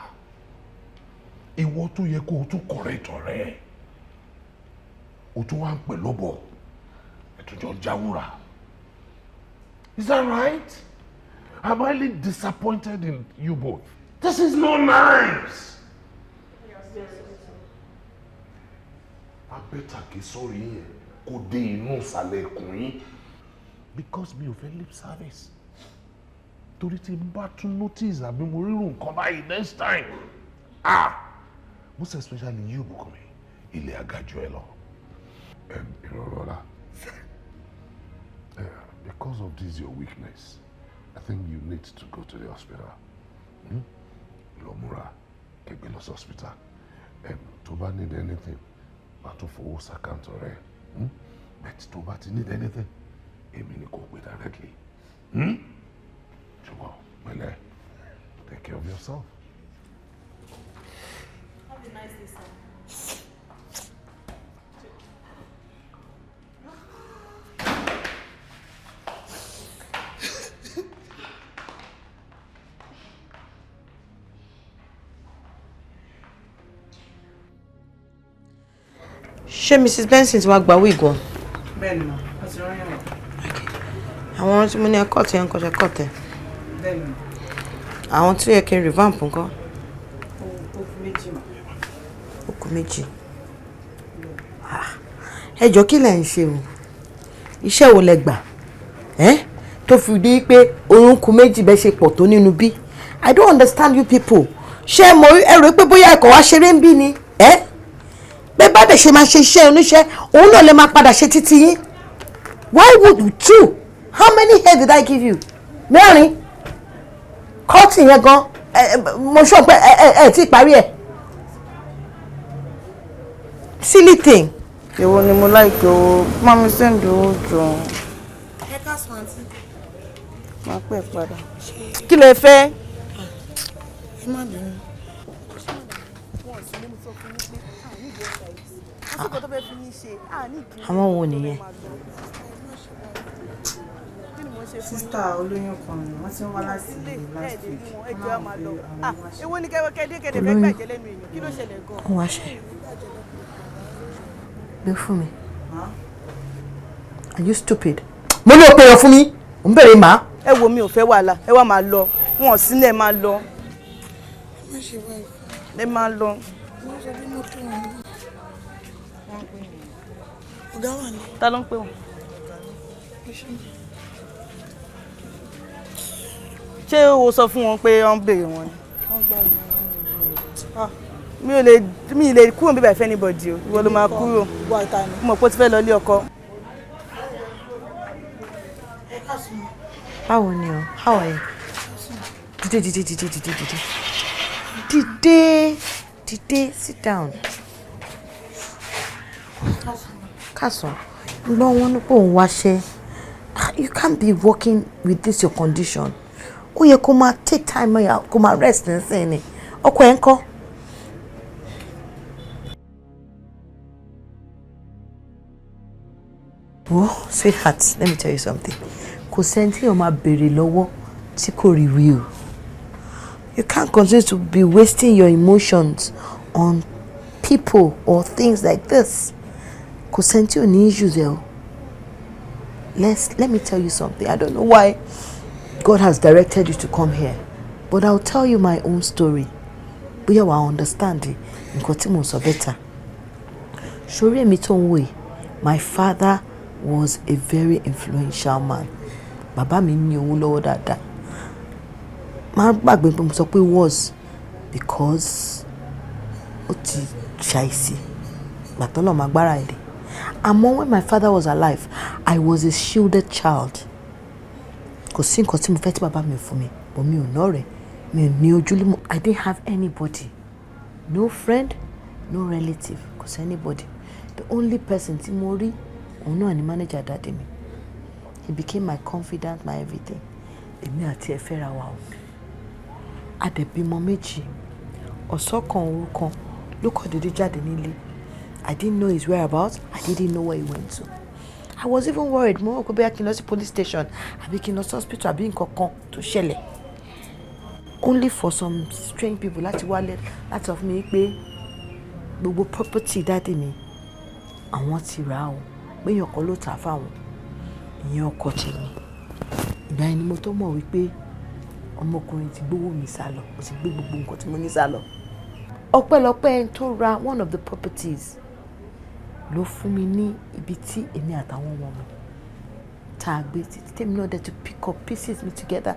Ìwọ tó yẹ kó o tún correct ọ̀rẹ́ ẹ̀. O tún wá ń pè lọ́bọ̀. Ẹ̀túnjọ jáwúra. Is that right? I'm highly disappointed in you both. This is not nice. Abẹ́tà kí sọ́ọ̀rì yẹn kó dé inú ìsàlẹ̀ ikùn yín, because mi ò fẹ́ lip service. Torí tí n bá tún notice àbí mo rírun nǹkan báyìí next time, ah, most especially you, Bùkúnmi, ilé agajù ẹ lọ. Ìrọ̀rọ̀lá, because of this your weakness, I think you need to go to the hospital. Lọ múra, kẹgbẹ́ lọ sí hospital. Tó bá need anything, máa tún fowó s'account rẹ̀. But tó bá ti need anything, èmi ni kò pè directly. Ṣùgbọ́n pẹ̀lẹ́, take care of yourself. Have a nice day, sir. Ṣé Mrs Benson ti wá gba wig wọn? Bẹ́ẹ̀ni ma, wọ́n ti rán yàn wá. Àwọn tí mo ní ẹ cut yẹn ńkọ́, ṣe cut ẹ̀? Bẹ́ẹ̀ni ma. Àwọn tí ó yẹ kí n revamp ńkọ́? Ó kù 2 ma. Ó kù 2. Ẹ jọ̀ọ́, kí lẹ̀ ń ṣe o? Iṣẹ́ wo lẹ gbà ẹ́ tó fi di pé orun kù 2 bẹ́ẹ̀ ṣe pọ̀ tó nínú bí? I don't understand you people. Ṣé mo ẹ rò pé bóyá ẹ̀kọ́ wá ṣeré ń bí ni ẹ́? Bẹ́ẹ̀ bá dẹ̀ ṣe máa ṣe iṣẹ́ oníṣẹ́, òun náà lè máa padà ṣe títí yín. Why would two? How many hair did I give you? 4. Kọ́ọ̀tì yẹn gan, mo sọ pé ẹ ti parí ẹ̀. Silly thing. Èwo ni mo láìpẹ́ o, má mi send owó jọ. Ẹ káàsán, àǹtí. Má pẹ́ padà. Kí lẹ fẹ́? Ẹ má bínú. Àwọn wo nìyẹn? Sister olóyún kan ni wọ́n ti ń wá láti last week. Èwo ni kẹ́kẹ́ fẹ́ gbàjẹ́ lẹ́nu èèyàn, kí ló ṣẹlẹ̀ gan? Ó wá ṣe. Gbé fún mi. Are you stupid? Mo ní o pèrò fún mi, ò ń bèrè màá. Ẹ wo, mi ò fẹ́ wàhálà, ẹ wá máa lọ, wọn ò sí ní ẹ máa lọ. Ẹ máa lọ. Ta ló ń pè wọ́n? Ṣé o sọ fún wọn pé wọ́n ń béèrè wọn ni? Mi ò lè kúrò níbí báyìí fún anybody o, ìwọ ló máa kúrò. Mo mọ̀ pé o ti fẹ́ lọ ilé ọkọ. Báwo ni o? How are you? Dìde, dìde, dìde, dìde, dìde. Dìde, dìde, sit down. Kásán, gbọ́ wọn ní pé òun wáṣẹ́. You can't be working with this your condition. Ó yẹ kó máa take time kó máa rest nísìnyí ni. Ọkọ ẹ̀ ń kọ́. Wo, sweetheart, let me tell you something. Kò sẹ́ni tí yóò máa béèrè lọ́wọ́ tí kò rí wí o. You can't continue to be wasting your emotions on people or things like this. Kò sẹ́ni tí ò ní issues ẹ o. Let me tell you something. I don't know why God has directed you to come here, but I'll tell you my own story. Bóyá wàá understand nǹkan tí mò ń sọ better. Ṣorí èmi tó ń wò yìí, my father was a very influential man. Bàbá mi ní owó lọ́wọ́ dáadáa. Má gbàgbé pé mo sọ pé was, because ó ti ṣàìsí. Gbàtọ́ lọ́mọ agbára ẹ̀ dé. Àmọ́ when my father was alive, I was a shielded child. Kò sí nǹkan tí mo fẹ́ tí bàbá mi fún mi, but mi ò lọ́rẹ̀ẹ́, mi ò ní ojúlùmọ̀. I didn't have anybody. No friend, no relative, kò sí anybody. The only person tí mo rí, òun náà ni manager daddy mi. He became my confidant, my everything. Èmi àti ẹ̀ fẹ́ra wa o. A dẹ̀ bímọ 2. Ọ̀sán kan òru kan ló kàn dédé jáde nílé. I didn't know his whereabouts. I didn't know where he went to. I was even worried. Mo rò pé bóyá kí n lọ sí police station àbí kí n lọ sí hospital àbí nǹkan kan tó ṣẹlẹ̀. Only for some strange people láti wálé láti sọ fún mi pé gbogbo property daddy mi àwọn ti rà á o, pé èèyàn kan ló tà á fáwọn, ìyẹn ọkọ tèmi. Ìgbà yẹn ni mo tó mọ̀ wípé ọmọkùnrin ti gbówó mi sá lọ, ó ti gbé gbogbo nǹkan tí mo ní sá lọ. Ọpẹ́lọpẹ́ ẹni tó ra one of the properties ló fún mi ní ibi tí èmi àtàwọn ọmọ mi tá a gbé títí tèmi náà dẹ̀ to pick up pieces me together.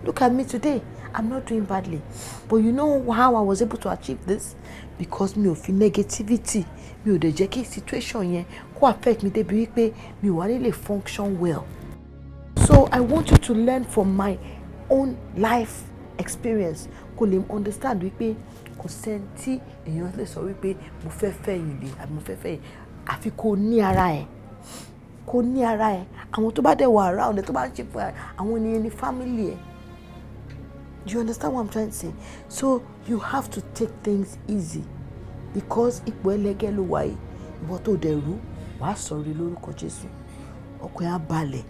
Look at me today, I'm not doing badly. But you know how I was able to achieve this? Because mi ò fi negativity, mi ò dẹ̀ jẹ́ kí situation yẹn kó affect mi débi wípé mi ò wá ní lè function well. So I want you to learn from my own life experience kó lè understand wípé kò sẹ́ni tí èèyàn lè sọ wípé mo fẹ́ fẹ́ yìí lè àbí mo fẹ́ fẹ́ yìí, àfi kó ní ara ẹ̀, kó ní ara ẹ̀. Àwọn tó bá dẹ̀ wà around ẹ̀ tó bá ń ṣe fún ẹ, àwọn ènìyàn ní family ẹ̀. Do you understand what I'm trying to say? So you have to take things easy because ipò ẹlẹ́gẹ́ ló wà yìí. Ìwọ tó dẹ̀ rú, wàá sọ̀rọ̀ lórúkọ Jésù. Ọkàn ẹ̀ á balẹ̀.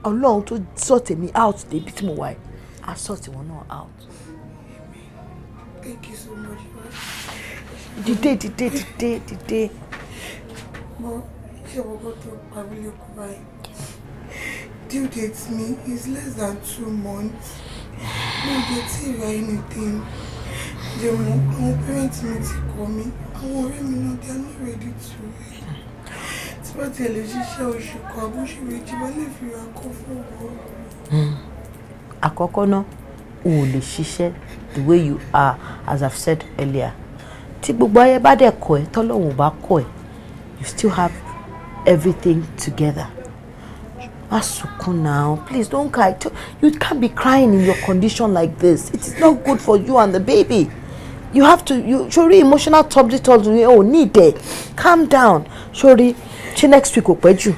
Ọlọ́run tó sort mi out débi tí mo wà yìí, á sort ìwọ náà out. Thank you so much. Dìde, dìde, dìde, dìde. Mo Ṣé gbogbo tó pa mí lẹ́kún báyìí? Due date mi is less than 2 months. Mi ò dé tí ì ra anything. Jẹ́ mo àwọn parents mi ti kọ̀ mí. Àwọn ọ̀rẹ́ mi náà, they are not ready to wait. Tí bá tiẹ̀ lè ṣiṣẹ́ oṣù kan àbóṣù 2, bá lè fi ra kọ́ fún wọn. Àkọ́kọ́ náà, o ò lè ṣiṣẹ́ the way you are, as I've said earlier. Tí gbogbo ayé bá dẹ̀ kọ̀ ẹ́, tọ́lọ́hun ò bá kọ̀ ẹ́, you still have everything together. Má sunkún now, please don't cry. You can't be crying in your condition like this. It is not good for you and the baby. You have to, you sori emotional topsy-turvy o need ẹ. Calm down. Sori, ṣé next week ò pẹ́ jù?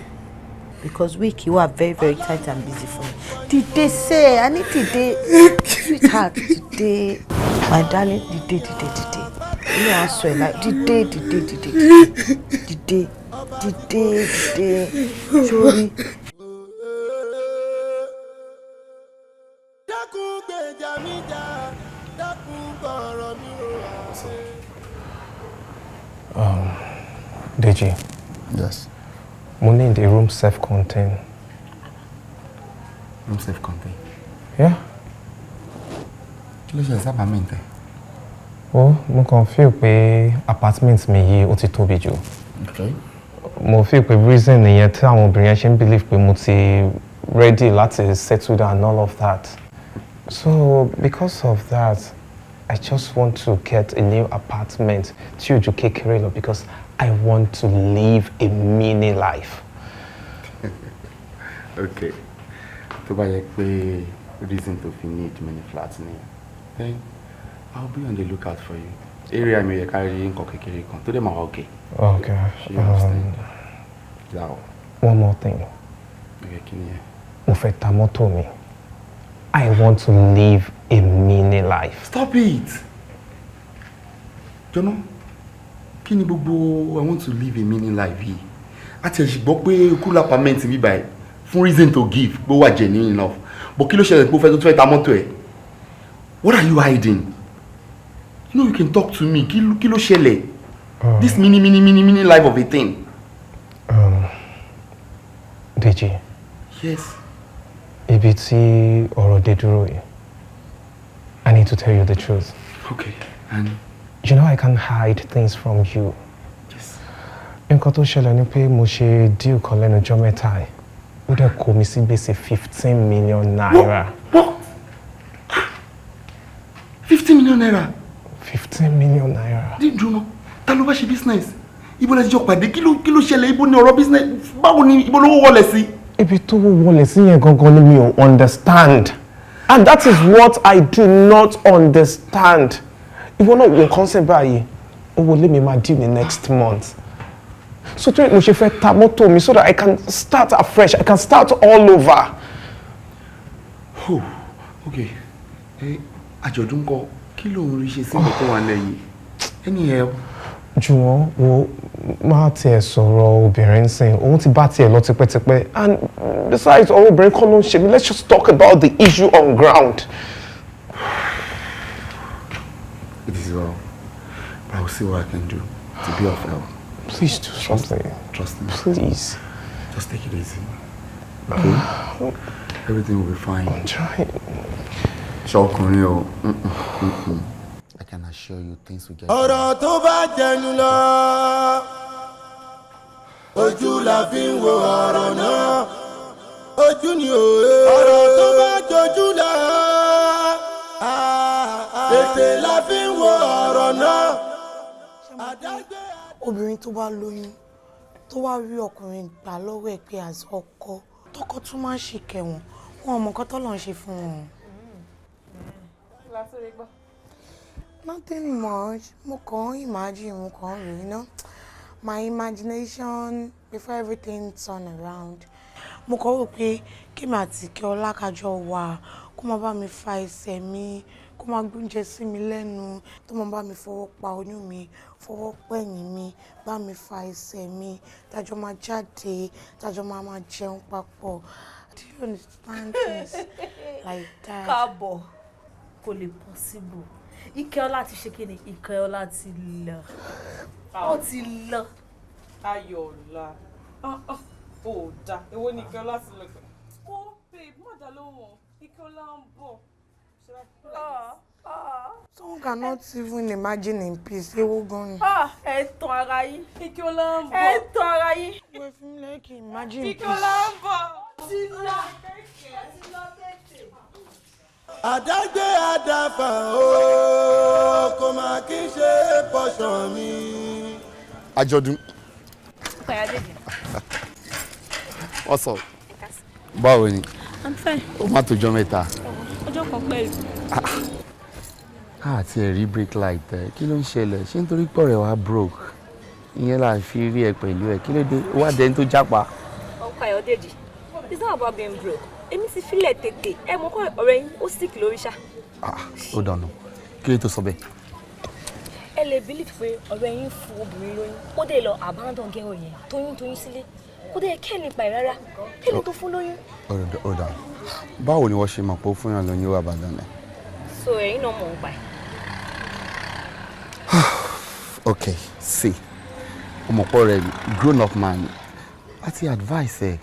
Because week you are very very tight and busy for me. Dìde sẹ́, I need dìde, sweetheart, dìde, my darling, dìde, dìde, dìde. Inú à ń sọ ẹ̀ láì dìde, dìde, dìde, dìde, dìde, dìde, sori. Dákun gbèjà mi jà, dákun gbọ̀rọ̀ mi ò àṣẹ. Deji. Yes. Mo need a room self-contained. Room self-contained? Yeah. Kí ló ṣe sábà mẹ́ǹtẹ̀? Well, mo kàn feel pé apartment mi yìí ó ti tóbi jù. Okay. Mo feel pé reason nìyẹn tí àwọn obìnrin yẹn ṣe ń believe pé mo ti ready láti settle down and all of that. So because of that, I just want to get a new apartment tí ò ju kékeré lọ because I want to live a mini life. Okay. Tó bá yẹ pé reason to fi need many flats ni, then I'll be on the lookout for you. Area mi yẹ ká rí nǹkan kékeré kan tó dẹ̀ máa wà okay. Okay. You understand? That One more thing. Okay, kí ni ẹ? Mo fẹ́ ta mọ́tò mi. I want to live a mini life. Stop it! Jọ̀nà, kí ni gbogbo "I want to live a mini life" yìí? A ti ẹ̀ gbọ́ pé kúrò apartment mi báyìí fún reason to give pé ó wà genuine enough. But kí ló ṣẹlẹ̀ pé ó fẹ́ tó fẹ́ ta mọ́tò ẹ̀? What are you hiding? You know you can talk to me. Kí ló ṣẹlẹ̀? This mini mini mini mini life of a thing. Deji. Yes. Ibi tí ọ̀rọ̀ dé dúró yìí, I need to tell you the truth. Okay. And You know I can't hide things from you. Yes. Nǹkan tó ṣẹlẹ̀ ni pé mo ṣe deal kan lẹ́nu ọjọ́ mẹ́ta ẹ̀. Ó dẹ̀ kó mi sí gbèsè ₦15 million. What? ₦15 million? ₦15 million. Dídùn, ta ló bá ṣe business? Ibo la ti jọ pàdé? Kí ló ṣẹlẹ̀? Ibo ni ọ̀rọ̀ business? Báwo ni ibo lówó wọlé sí? Ibi tó wọlé sí yẹn gangan ni mi ò understand. And that is what I do not understand. Ìwọ náà wo nǹkan sẹ́ báyìí, owó ilé mi máa due ní next month. So tó mo ṣe fẹ́ ta mọ́tò mi so that I can start afresh, I can start all over. Oh, okay. Ẹ àjọ̀dún kọ, kí ló ń rí ṣe sí nǹkan tó wà nílẹ̀ yìí? Any help? Jùwọ́n, wo, má tiẹ̀ sọ̀rọ̀ obìnrin sìn, òun ti bá tiẹ̀ lọ tipẹ́tipẹ́, and besides, ọ̀rọ̀ obìnrin kọ́ ló ń ṣe mí. Let's just talk about the issue on ground. It is well. But I will see what I can do to be of help. Please do something. Trust me. Please. Just take it easy. Okay? Everything will be fine. I'm trying. Ṣọkùnrin o. I can assure you things will get Ọ̀rọ̀ tó bá jẹnu lọ, ojú la fi ń wo ọ̀rọ̀ náà, ojú ni òye. Ọ̀rọ̀ tó bá jojú lọ, ètè la fi ń wo ọ̀rọ̀ náà. Obìnrin tó bá lóyún, tó wá rí ọkùnrin gbà lọ́wọ́ ẹ̀ pé as ọkọ, tọkọ tún máa ń ṣìkẹ́ wọn, wọn ò mọ nǹkan tọ́lọ́run ṣe fún wọn. Nothing much. Mo kàn ń imagine, mo kàn ń rò. My imagination before everything turn around. Mo kàn rò pé kí mi àti Ìkẹ́ Ọlá kájọ wà, kó máa bá mi fa ẹsẹ̀ mi, kó máa gbóúnjẹ sí mi lẹ́nu, tó máa bá mi fọwọ́ pa oyún mi, fọwọ́ pẹ̀yìn mi, bá mi fa ẹsẹ̀ mi, tájọ máa jáde, tájọ máa máa jẹun papọ̀. Do you understand things like that? Káàbọ̀, kò lè possible. Ikeọlá ti ṣe kí ni? Ikeọlá ti lọ, ó ti lọ. Ayọ̀ọ́lá. Ó dáa, èwo ni Ikeola ti lọ pẹ̀? Ó babe, má dá lóhùn, Ikeola ń bọ̀. Someone cannot even imagine in peace. Ewo gan ni. Ẹ tàn ara yín. Ikeola ń bọ̀. Ẹ tàn ara yín. Wọ́n fi mí lẹ́kì imagine in peace. Ikeola ń bọ̀. Ti lọ. Àdágbé àdáfà o, kò má kí n ṣe pọ̀ṣọ̀ mi. Àjọ̀dún. What's up? Báwo ni? I'm fine. Ó má tó jọ́ mẹ́ta. Ọjọ́ kan pẹ̀lú. Àti ẹ̀rí break light ẹ̀, kí ló ń ṣẹlẹ̀? Ṣé nítorí pọ̀ rẹ̀ wá broke? Ìyẹn là ń fi rí ẹ pẹ̀lú ẹ. Kí ló dé? Ó wá dẹni tó jápa. Ọkọ Ayọ̀dèjì, it's not about being broke. Èmi ti filẹ̀ tètè. Ẹ mọ̀ kọ́ ọ̀rẹ́ yín, ó sick lórí ṣá. Ó dànù. Kí ló tó sọ bẹ́ẹ̀? Ẹ lè believe pé ọ̀rẹ́ yín fún obìnrin lóyún. Ó dé lọ abandon girl yẹn tóyún tóyún sílé. Kó dé kẹ́ nípa ẹ̀ rárá. Kí ni tó fún lóyún? Ó dànù. Báwo ni wọ́n ṣe mọ̀ pé ó fún yàn lóyún ó abandon ẹ̀? So ẹ̀yin náà mọ̀ ń pa ẹ̀. Okay, see. Ọmọpọ̀ rẹ̀ grown up man. Láti advice ẹ̀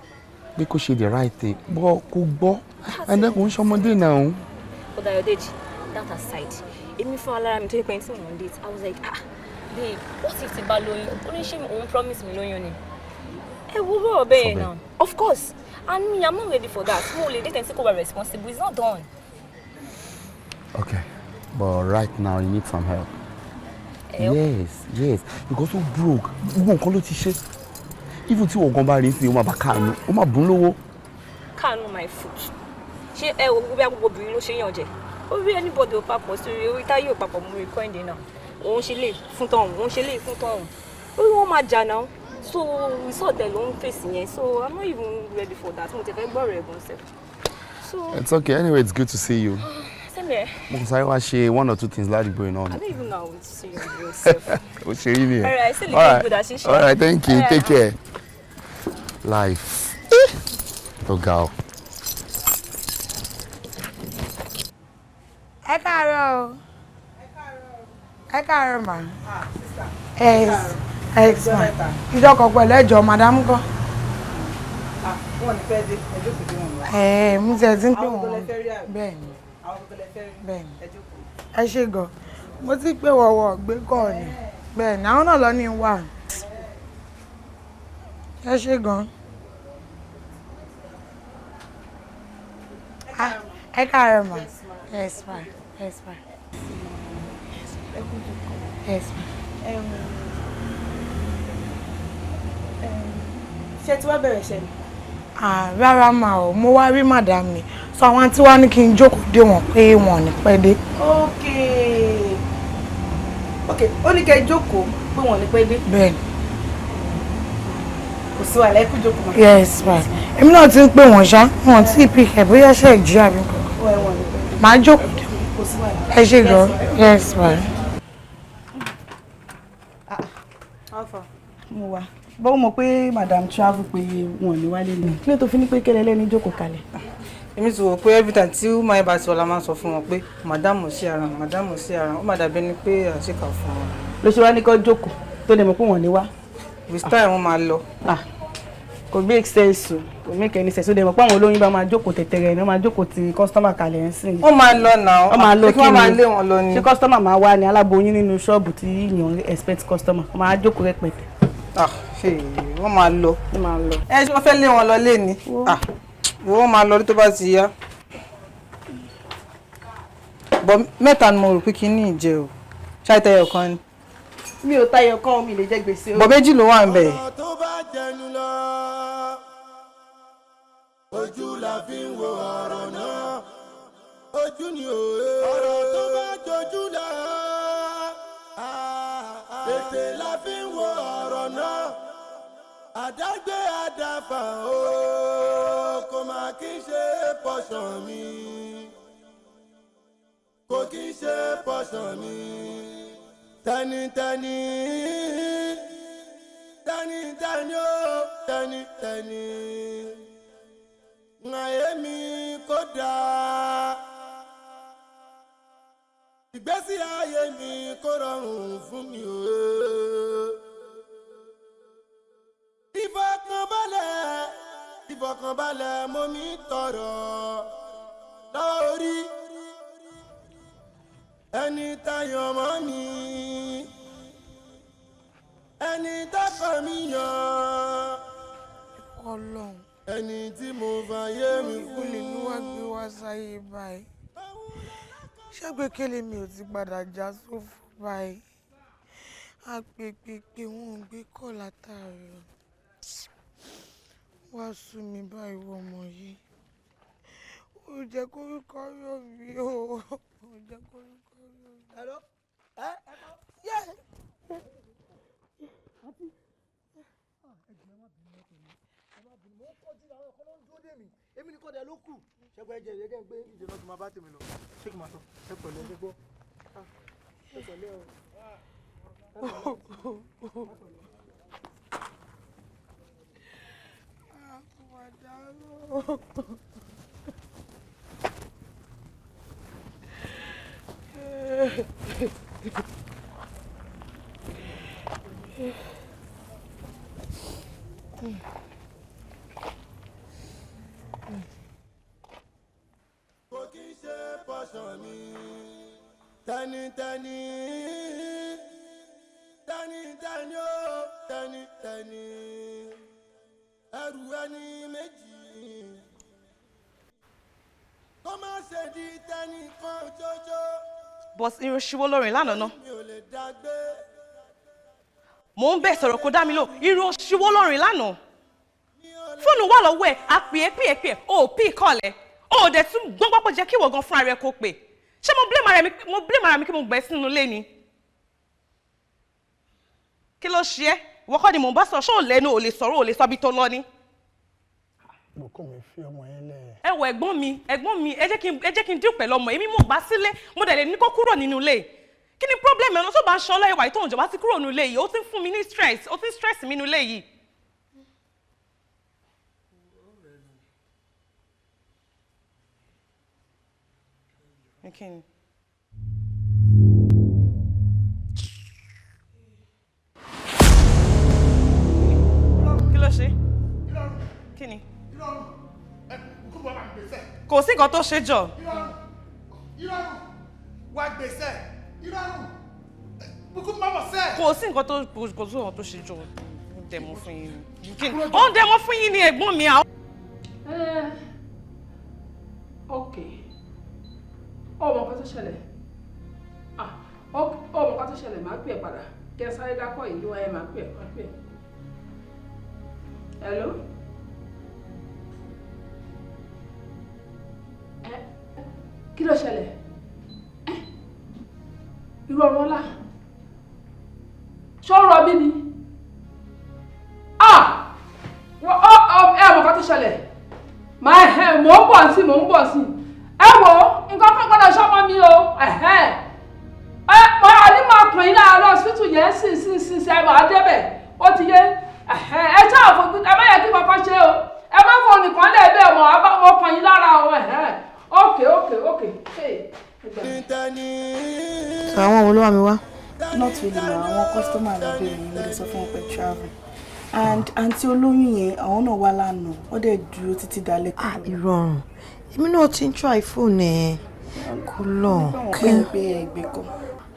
pé kó ṣe the right thing. Bọ́ kó gbọ́. And then kò ń ṣọmọdé náà. But Ayọ̀dèjì, that aside, èmi fún alára mi tó yẹ pé tí mò ń date, I was like, ah, babe, what if ti bá lóyún? Ó ní ṣé òun promise mi lóyún ni? Ẹ wo bọ́ọ̀ bẹ́ẹ̀ náà. Of course, and me, I'm not ready for that. Mo lè date ẹni tí kò wà responsible, it's not done. Okay, but right now you need some help. Help? Yes, yes, because ó broke, gbogbo nǹkan ló ti ṣe. Even tí wọ́n gan bá rí sí, ó máa bá káànú, ó máa bùn lówó. Káànú my foot. Ṣé ẹ wo gbogbo bí agbègbè obìnrin ló ṣe yàn jẹ? Orí anybody ò papọ̀ sórí orí táyé ò papọ̀ mú rí náà. Òun ṣe lè fún tọ̀hún, òun ṣe lè fún tọ̀hún. Orí wọn máa jà náà. So result ẹ̀ ló ń fèsì yẹn. So I'm not even ready for that. Mo ti fẹ́ gbọ́ ọ̀rọ̀ ẹ̀gbọ́n sef. So It's okay, anyway, it's good to see you. same here. Mo kàn sáré wá ṣe one or two things ládùúgbò yìí náà I ni. don't even know how to see you yourself. Ó ṣe rí nìyẹn. All right, still looking good as usual. All right, thank you. All right. Take care. Life. Ó ga o. Ẹ káàárọ̀ o. Ẹ káàárọ̀ mà. Yes, yes ma. Ìjọ kan pẹ̀lú ẹ̀jọ̀ madam kan. Wọ́n ní fẹ́ dé, ẹ jókòó dé wọn lọ. Ẹ mú tiẹ̀ tí ń pè Àwọn wọ́n. tó lẹ fẹ́ rí àbí? Bẹ́ẹ̀ni, Àwọn tó lẹ fẹ́ rí. bẹ́ẹ̀ni. Ẹ jókòó. Ẹ ṣé gan. Mo ti pè wọ̀wọ̀ gbé kọ́ ni. Bẹ́ẹ̀ni, àwọn náà lọ ní wà. Ẹ ṣé gan. Ah, ẹ káàárọ̀ mà. Yes ma. Yes ma. Ẹ kú jókòó. Yes ma. Ṣé tí wàá bẹ̀rẹ̀ ṣe ni? Ah, rárá mà o, mo wá rí madam ni. So àwọn àǹtí wa ní kí n jókòó dé wọn pé wọn ò ní pẹ́ dé. Okay. Okay, ó ní kẹ́ ẹ jókòó pé wọ́n ní pẹ́ dé. Bẹ́ẹ̀ni. Kò sí wàhálà, ẹ kú jókòó mà. Yes ma. Èmi náà ti ń pè wọ́n ṣá, wọn tí ì pick ẹ̀ bóyá ṣe ìjí àbí nǹkan. Ó ẹ wọ́n ní pẹ́ dé. Màá jókòó dé. Kò sí wàhálà. Ẹ ṣé gan. Yes ma. Alpha. Mo wà. Bọ́wọ́ mọ̀ pé madam travel pé wọn ò ní wálé ni. Kí ló tó fi ní pé kẹ́lẹ́ lẹ́ni jókòó kalẹ̀? Èmi ti wò pé every time tí woman bá ti wà la máa ń sọ fún wọn pé madam ò sí ara, madam ò sí ara, ó má dàbí ẹni pé àṣekà fún wọn. Ló ṣe wá ní kó jókòó tó lè mọ̀ pé wọ́n ní wá. With time wọ́n máa lọ. Kò make sense o, kò make any sense. Ó lè mọ̀ pé àwọn olóyún bá máa jókòó tẹ̀tẹ̀rẹ̀ ni wọ́n máa jókòó ti customer kalẹ̀ ń sìn. Wọ́n máa lọ náà. Wọ́n máa lọ Ṣé kí wọ́n máa lé wọn lọ ni? Ṣé customer máa wá ni aláboyún nínú ṣọ́ọ̀bù tí èèyàn expect customer? Wọ́n máa jókòó rẹpẹtẹ. Ah, ṣe wọ́n máa lọ. Wọ́n máa lọ. Ẹ ṣé wọ́n fẹ́ lé wọn lọ lé ni. Ah, wọ́n máa lọ tó bá ti yá. Bọ̀ mẹ́ta ni mo rò pé kí ní ìjẹ o. Ṣáà tẹyọ kan ni. Mi ò tayọ kán, mi lè jẹ gbèsè o. Bọ̀ méjì ló wà ń bẹ̀. Ọ̀rọ̀ tó bá jẹnu lọ, ojú la fi ń wo ọ̀rọ̀ náà, ojú ni òye. Ọ̀rọ̀ tó bá jojú lọ, ètè la fi ń wo ọ̀rọ̀ náà. Àdágbé àdáfà o, kò má kí n ṣe pọ̀ṣọ̀ mi, kò kí n ṣe pọ̀ṣọ̀ mi. Tẹnitẹni, tẹnitẹni o, tẹnitẹni, ǹ mi kò dáa, ìgbésí ayé mi kò rọrùn fún mi o. Ìfọkànbalẹ̀. Ìfọ̀kànbalẹ̀ mo mi tọrọ lórí ẹni tayọ̀ mọ́ mi, ẹni tọkọ mi yàn, Ọlọ́run, ẹni tí mo fàyè mi fún. Olè ló wá gbé wá sáyé báyìí. Ṣàgbékélé mi ò ti padà já sófo báyìí. Àpèpèpè wọn ò gbé kọ́ látàrí. Wá sú mi báyìí wọ ọmọ yìí. Ó jẹ́ kórúkọ yọ̀ mí o. Ó jẹ́ kórúkọ yọ̀ mí. Hello? Ẹ ẹ kọ́. Àǹtí. Ẹ̀jẹ̀ má bínú ọkùnrin. Ẹ má bínú. Mo ń kọjú àwọn ọkọ ló ń dúró dè mí. Èmi nìkan dẹ̀ ló kù. Ṣẹ́gun ẹ̀jẹ̀ ìyẹn kẹ́ ń gbé ìdè náà tó máa bá tèmi lọ. Ṣé kí n máa sọ? Ẹ pẹ̀lẹ́ ẹ gbọ́. Ẹ pẹ̀lẹ́ o. Kò kí ń ṣe pọ̀ṣọ̀ mi, tẹnitẹni tẹnitẹni ó tẹnitẹni, ẹrù ẹni méjì kó má ṣe di tẹnìkan ṣoṣo. But irun ṣíwó lórin lánàá náà. Mi ò lè dá gbé. Mò ń bẹ̀ sọ̀rọ̀ kó dá mi lò. Irun ṣíwó lórin lánàá. Fóònù wà lọ́wọ́ ẹ̀, a pè é pè é pè é, o ò pì í kọ̀lẹ̀. O ò dẹ̀ tún gbọ́n pápọ̀ jẹ́ kí ìwọ gan fúnra rẹ kó pè. Ṣé mo blame ara mi, mo blame ara mi kí mo gbẹ́ sínú ilé ni? Kí ló ṣe ẹ́? Ìwọ kọ́ ni mò ń bá sọ̀rọ̀, ṣé ò lẹ́nu, ò lè sọ̀rọ̀, ò lè sọ bí tó lọ ni? Bùkún mi, fi ọmọ yẹn lẹ̀. Ẹ wọ ẹ̀gbọ́n mi, ẹ̀gbọ́n mi, ẹ jẹ́ kí n dín pẹ̀lú ọmọ èmi mo gbà sílé, mo dẹ̀ lè ní kó kúrò nínú ilé. Kí ni problem ẹ̀ tó bá ń ṣọlọ́ ìwà ìtòhùn ìjọba ti kúrò nínú ilé yìí? Ó ti ń fún mi ní stress, ó ti ń stress mi nínú ilé yìí. Kí ni? Kí ló ṣe? Kí ni? Kò sí nǹkan tó ṣe jọ. Ìrọ̀rùn wá gbèsè ìrọ̀rùn Bùkún mọ́mọ́ sẹ́. Kò sí nǹkan tó kò sí nǹkan tó ṣe jọ. Ó ń dẹ̀mọ́ fún yín ni. Kí ni? Ó ń dẹ̀mọ́ fún yín ni ẹ̀gbọ́n mi. Ok, ọmọ kan tó ṣẹlẹ̀, ọmọ kan tó ṣẹlẹ̀, máa pè é padà kí ẹ sáré dákọ̀ yìí wáyé, máa pè é, máa pè é. Hello? Ẹ kí ló ṣẹlẹ̀? Ẹ irú ọ̀rọ̀ ọ̀la ṣó ń rọbí ni? Ẹ mọ̀ kan tó ṣẹlẹ̀, máa ẹ̀ mò ń bọ̀ sí, mò ń bọ̀ sí. Ẹ wo nǹkan kan gbọ́dọ̀ ṣọ́mọ mi o. Ẹ mo ní máa pè yín lára lọ hospital yẹn sí sí sí sí, ẹ máa débẹ̀, ó ti yé. Ẹ ṣáà fojú, ẹ má yẹ kí kankan ṣe o, ẹ má fọ nìkan lè bẹ́ẹ̀ mọ̀, mo kàn yín lára o. Ok ok ok. So àwọn wo ló wà mí wá? Not really ma, àwọn customer ló béèrè yín, mo lè sọ fún wọn pé travel. And àǹtí olóyún yẹn, àwọn náà wá lánàá, wọ́n dẹ̀ dúró títí dalẹ́. Ah, ìrọ̀rùn. Èmi náà ti ń try fóònù ẹ̀ kó lọ. Wọ́n pè é pé ẹgbẹ́ kan.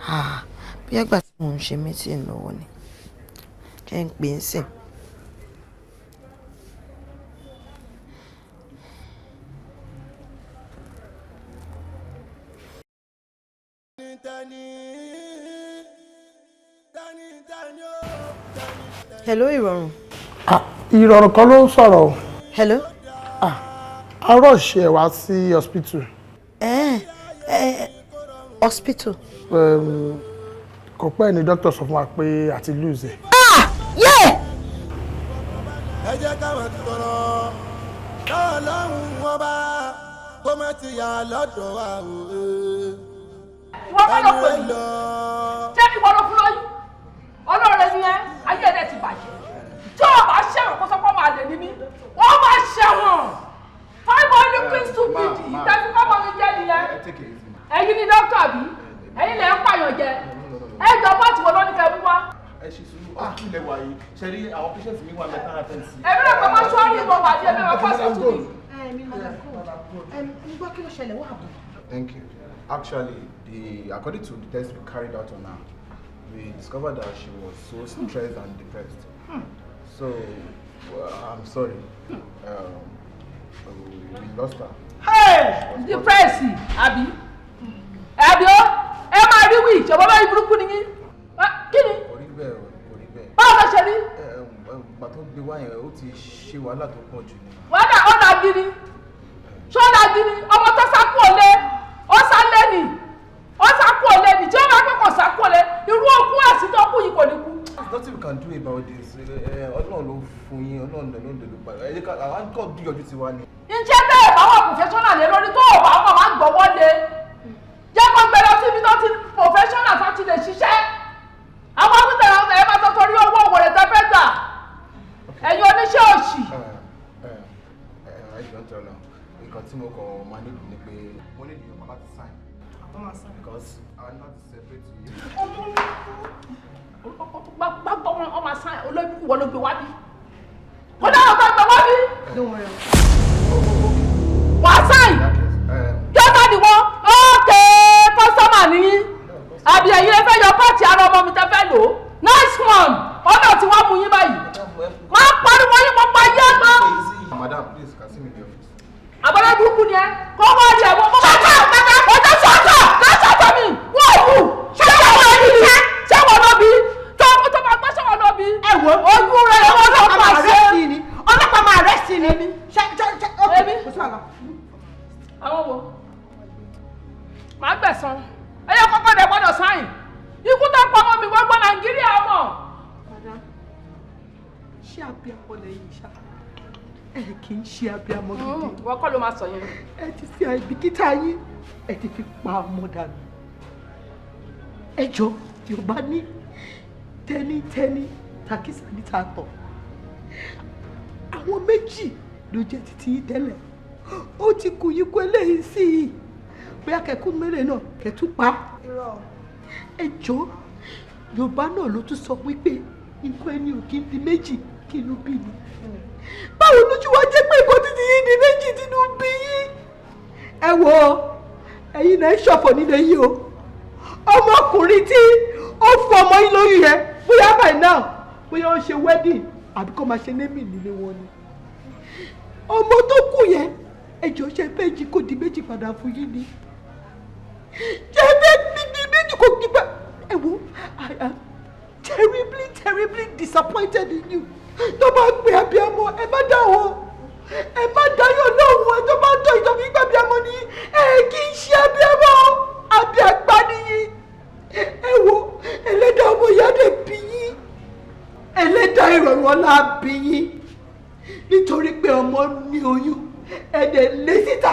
Ah, bí àgbà tí mò ń ṣe meeting lọ́wọ́ ni. Jẹ́ ń pè é sìn. Hello, Ìrọ̀rùn. Ìrọ̀rùn kan ló ń sọ̀rọ̀ o. Hello. A rush ẹ̀ wá sí hospital. Hospital. Kò pẹ́ ni doctor sọ fún wa pé a ti lose ẹ̀. Yeah! Ẹ jẹ́ ká máa tọrọ lọ́wọ́ wọn bá kó má ti yà lọ́dọ̀ wa o. Ìwọ bá lọ pè mí, ṣé ìwọ ló fún lóyún? Ọlọ́run ni ẹ, ayé ẹ̀ ti bàjẹ́. Tí o bá ṣẹ̀wọ̀n kó sọ pé ọmọ àlè ni mí, wọ́n máa ṣẹ̀wọ̀n. Five looking stupid, ìtẹ́sí kọ́mọ mi jẹ́ nìyẹn. Ẹ̀yin ni dókítà bí? Ẹ̀yin lẹ̀ ń pààyàn jẹ. Ẹ jọ bá tiwọn lọ́ní kẹ́ mú wá. Ẹ ṣe sùúrù, hospital ilẹ̀ wà yìí. Ṣe rí àwọn patients mi wà mẹ́ta àtẹ̀ sí. Èmi rò pé mọ́ṣúárì mo wà ní ẹ̀mí wọn pàṣẹ tù mí. Mi madam Gold, ń gbọ́ kí ló ṣẹlẹ̀ wá àbọ̀. Thank you. Actually, according to the test we carried out on her, we discovered that she was so stressed and depressed. So, well, I'm sorry. We lost her. Hey! Depressed, àbí? Àbí ó? Ẹ máa rí wí, ìṣọ̀bọ̀ bá burúkú ni yín. Kí ni? Kò rí bẹ́ẹ̀ o, kò rí bẹ́ẹ̀. Báwo ló ṣe rí? Ìgbà tó gbé wá yẹn, ó ti ṣe wàhálà tó pọ̀ jù ni. Wàhálà ọ̀nà gidi. Ṣọ́nà gidi, ọmọ tó sá kú òlé, ó sá lé nì, ó sá kú òlé nì, tí ó bá pẹ́ kò sá kú òlé, irú okú àti tó kú yìí kò ní kú. There's nothing we can do about this. Ọlọ́run ló fún yín, Ọlọ́run ló ń dèlú padà. Ẹ jẹ́ ká àwọn kò gbìyànjú tiwa ni. Ǹjẹ́ bẹ́ẹ̀ bá wà professional lé lórí tó o bá wà máa ń gbọ́wọ́ lé? Jẹ́ kó gbé lọ síbi tó ti professional tó ti lè ṣiṣẹ́. Àwọn akúntẹ̀ ẹ máa tọ́ torí owó òwò rẹ̀ tẹ́ fẹ́ gbà. Ẹ̀yin oníṣẹ́ òṣì. Ẹ jọ̀ọ́ ń tọrọ náà. Nǹkan tí mo kàn máa nílò ni pé mo ní ìyọ̀pá láti sign. Because I need to separate you. Gbàgbọ́ wọn ọmọ sáyẹn olóyún wọn ló gbé wá bí. Kódà ọ̀gá gbé wá bí. Wàá sáyìn. Jọ́tà ni wọ́n. Ókè kọ́sọ́mà nìyí. Àbí ẹ̀yin lè fẹ́ yọ pọ́ọ̀tì ara ọmọ mi tẹ́ fẹ́ lò ó. Nice one. Ọ̀nà tí wọ́n mú yín báyìí. Máa pariwo yín mo pa yé mọ́. Madam, please, can see me in the office. Àbọ̀dá burúkú ni ẹ. Kó wọ́n rí ẹ̀wọ̀n. Mo máa ká ọjọ́ sọ́tọ̀ lọ́sọ̀tọ̀ mi. Wọ́n ò kù. Ṣé wọ́n lọ bí? Ṣé wọ́n lọ bí? Tó máa gbọ́ ṣé wọ́n lọ bí? Ẹ wo ojú rẹ̀ wọ́n lọ pàṣẹ. Ọlọ́pàá máa arrest ni. Ṣé ṣé ṣé ok kò sí wàhálà. Àwọn wo? Màá gbẹ̀san. Ẹyẹ kọ́kọ́ dẹ̀ gbọ́dọ̀ sáyìn. Ikú tó pa ọmọ mi gbogbo Nàìjíríà mọ̀. Madam, ṣé abiyamọ lẹ́yìn ṣá? Ẹ kì í ṣe abiyamọ gidi. Wọ́n kọ́ ló máa sọ yẹn. Ẹ ti fi àìbìkítà yín, ẹ ti fi pa ọmọ dànù. Ẹ jọ Yorùbá ní tẹ́nítẹ́ní takísà níta tọ̀. Àwọn méjì ló jẹ́ títí yín tẹ́lẹ̀. Ó ti kù yín kú eléyìí sí i. Bóyá kẹ̀kú mẹ́rẹ̀ náà kẹ̀tú pa. Ẹ jọ Yorùbá náà ló tún sọ wípé nǹkan ẹni ò kí ń di méjì kí inú bí mi. Báwo lójú wa jẹ́ pé nǹkan títí yín di méjì tínú bí yín? Ẹ wo ẹ̀yin náà ń ṣọ̀fọ̀ nílé yìí o. Ọmọkùnrin tí ó fún ọmọ yín lóyún yẹn bóyá by now bóyá ó ń ṣe wedding àbí kó máa ṣe némì nílé wọn ni. Ọmọ tó kù yẹn ẹ jọ̀ọ́ ṣe fẹ́ jí kó di méjì padà fún yín ni. Ṣé fẹ́ di méjì kó di padà? Ẹ wo I am terribly terribly disappointed in you. Tó bá gbé abiyamọ ẹ má dá o, ẹ má dáyọ̀ lóhùn, ẹ tó bá tọ́ ìjọba ìgbà abiyamọ ni ẹ kì í ṣe abiyamọ, abiyagbá nìyí. Ẹ wo ẹlẹ́dàá ọmọ ìyá dẹ̀ bí yín, ẹlẹ́dàá ìrọ̀rùn ọlá bí yín, nítorí pé ọmọ ní oyún ẹ dẹ̀ lé síta.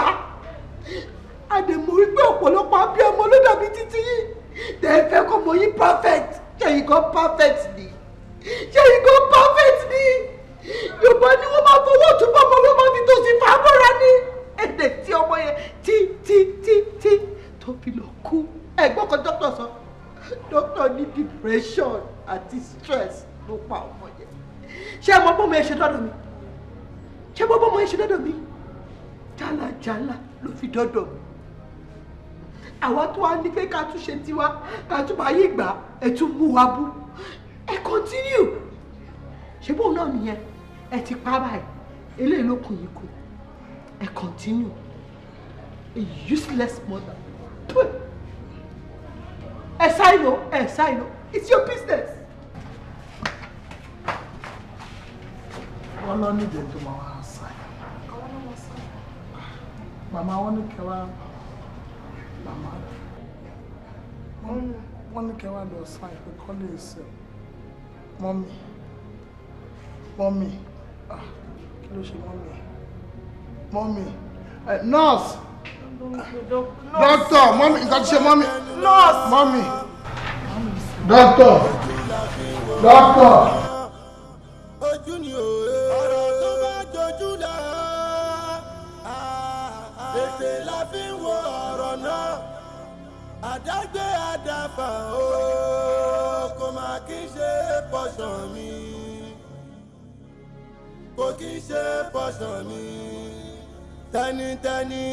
A dẹ̀ mọ̀ wípé ọ̀pọ̀lọpọ̀ abiyamọ ló dàbí títí yín. Tẹ̀ ẹ fẹ́ kọ́ mọ yín perfect, ṣẹ̀yìn kan perfect ni, ṣẹ̀yìn kan perfect ni. Yorùbá ni wọ́n máa fọwọ́ tún bọ́ ọmọ wọn máa fi tòsí fà á mọ́ra ni. Ẹ̀dẹ̀ tí ọmọ yẹn tí tí tí tí tó fi lọ kú. Ẹ̀gbọ́n kan dókítà sọ, dókítà ní depression àti stress ló pa ọmọ yẹn. Ṣé ẹ mọ bọ́mọ yẹn ṣe dọ́dọ̀ mi? Ṣé mọ bọ́mọ yẹn ṣe dọ́dọ̀ mi? Jálajàla ló fi dọ́dọ̀ mi. Àwa tó wá ní pé ká tún ṣe tiwa, ká tún máa yí ìgbà, ẹ tún mú wa bú. Ẹ continue. Ṣé bóun náà nìyẹn? Ẹ ti pa báyìí. Eléyìí ló kù yìí kù. Ẹ continue. A useless mother. Ẹ sáyìn o, ẹ sáyìn o. It's your business. Wọ́n lọ nídìí tó máa wá sáyìn. Màmá wọn ní kẹwàá. Màmá wọ́n ní kẹwàá lọ sáyìn pé kọ́ lè ṣe. Mọ́mì, mọ́mì, ah, kí ló ṣe mọ́mì? Mọ́mì, nurse, doctor, mọ́mì, nǹkan ti ṣe mọ́mì. Nurse. Mọ́mì, doctor, doctor. Ojú ni òye. Ọ̀rọ̀ tó bá jojú lọ. Ètè la fi ń wo ọ̀rọ̀ náà. Àdágbé àdáfà ó kó má má kí n ṣe pọ̀ṣọ̀ mi, kò kí n ṣe pọ̀ṣọ̀ mi. Tẹnitẹni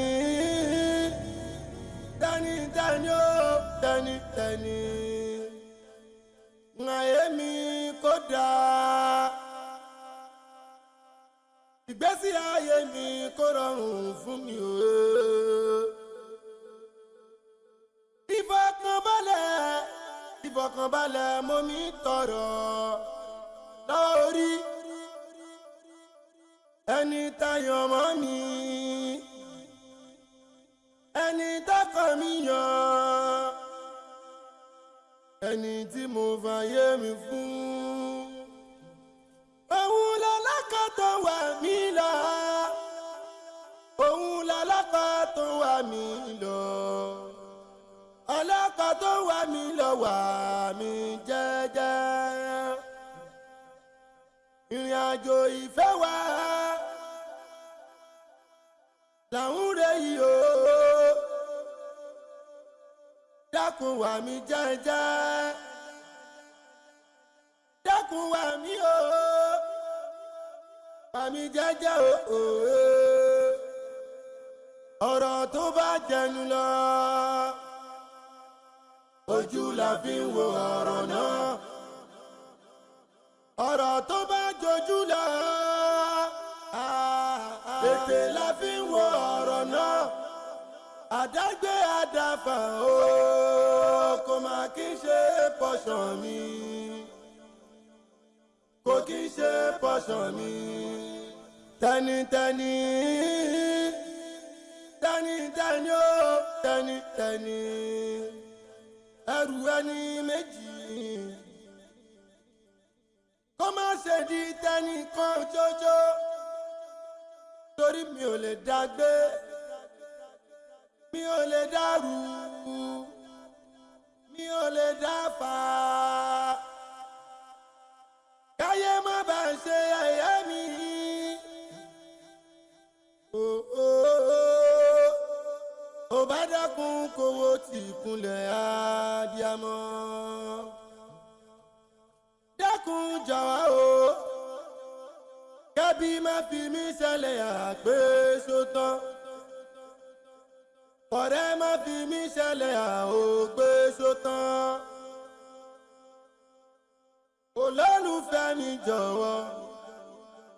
tẹnitẹni ó tẹnitẹni, ayé mi kò dáa, ìgbésí ayé mi kò rọrùn fún mi o. Ìfọkànbalẹ̀, ìfọkànbalẹ̀ mo mi tọrọ lọ́wọ́ orí ẹni tayọ̀ mọ́ mi, ẹni tọkàn mi yàn, ẹni tí mo fàyè mi fún. Òun lálákà tó wà mí lọ, òun lálákà tó wà mí lọ, alákà tó wà mí lọ wà mí jẹ́jẹ́. Ìrìn àjò ìfẹ́ wa làwọn rẹ̀ yìí o, dákun wà mí jẹ́jẹ́, dákun wà mí o, wà mí jẹ́jẹ́ o. Ọ̀rọ̀ tó bá jẹnu lọ, ojú la fi ń wo ọ̀rọ̀ náà. Ọ̀rọ̀ tó bá jojú lọ, ètè la fi ń wo ọ̀rọ̀ náà. Àdágbé àdáfà o, kò má kí n ṣe pọ̀ṣọ̀ mi, kò kí n ṣe pọ̀ṣọ̀ mi. Tẹnitẹni tẹnitẹni o tẹnitẹni, ẹrù ẹni méjì kó má ṣe di tẹnìkan ṣoṣo, torí mi ò lè dágbé, mi ò lè dàrú, mi ò lè dáfà. Káyé má bàa ṣe ẹ̀yẹ́ mi. Ò bá dákun kówó tí kúnlẹ̀ abiyamọ. Dákun jọ̀wọ́ o, kẹ́bí má fi mí ṣẹlẹ̀ àgbé sótán. Ọ̀rẹ́ má fi mí ṣẹlẹ̀ àògbé sótán. Olólùfẹ́ mi jọ̀wọ́,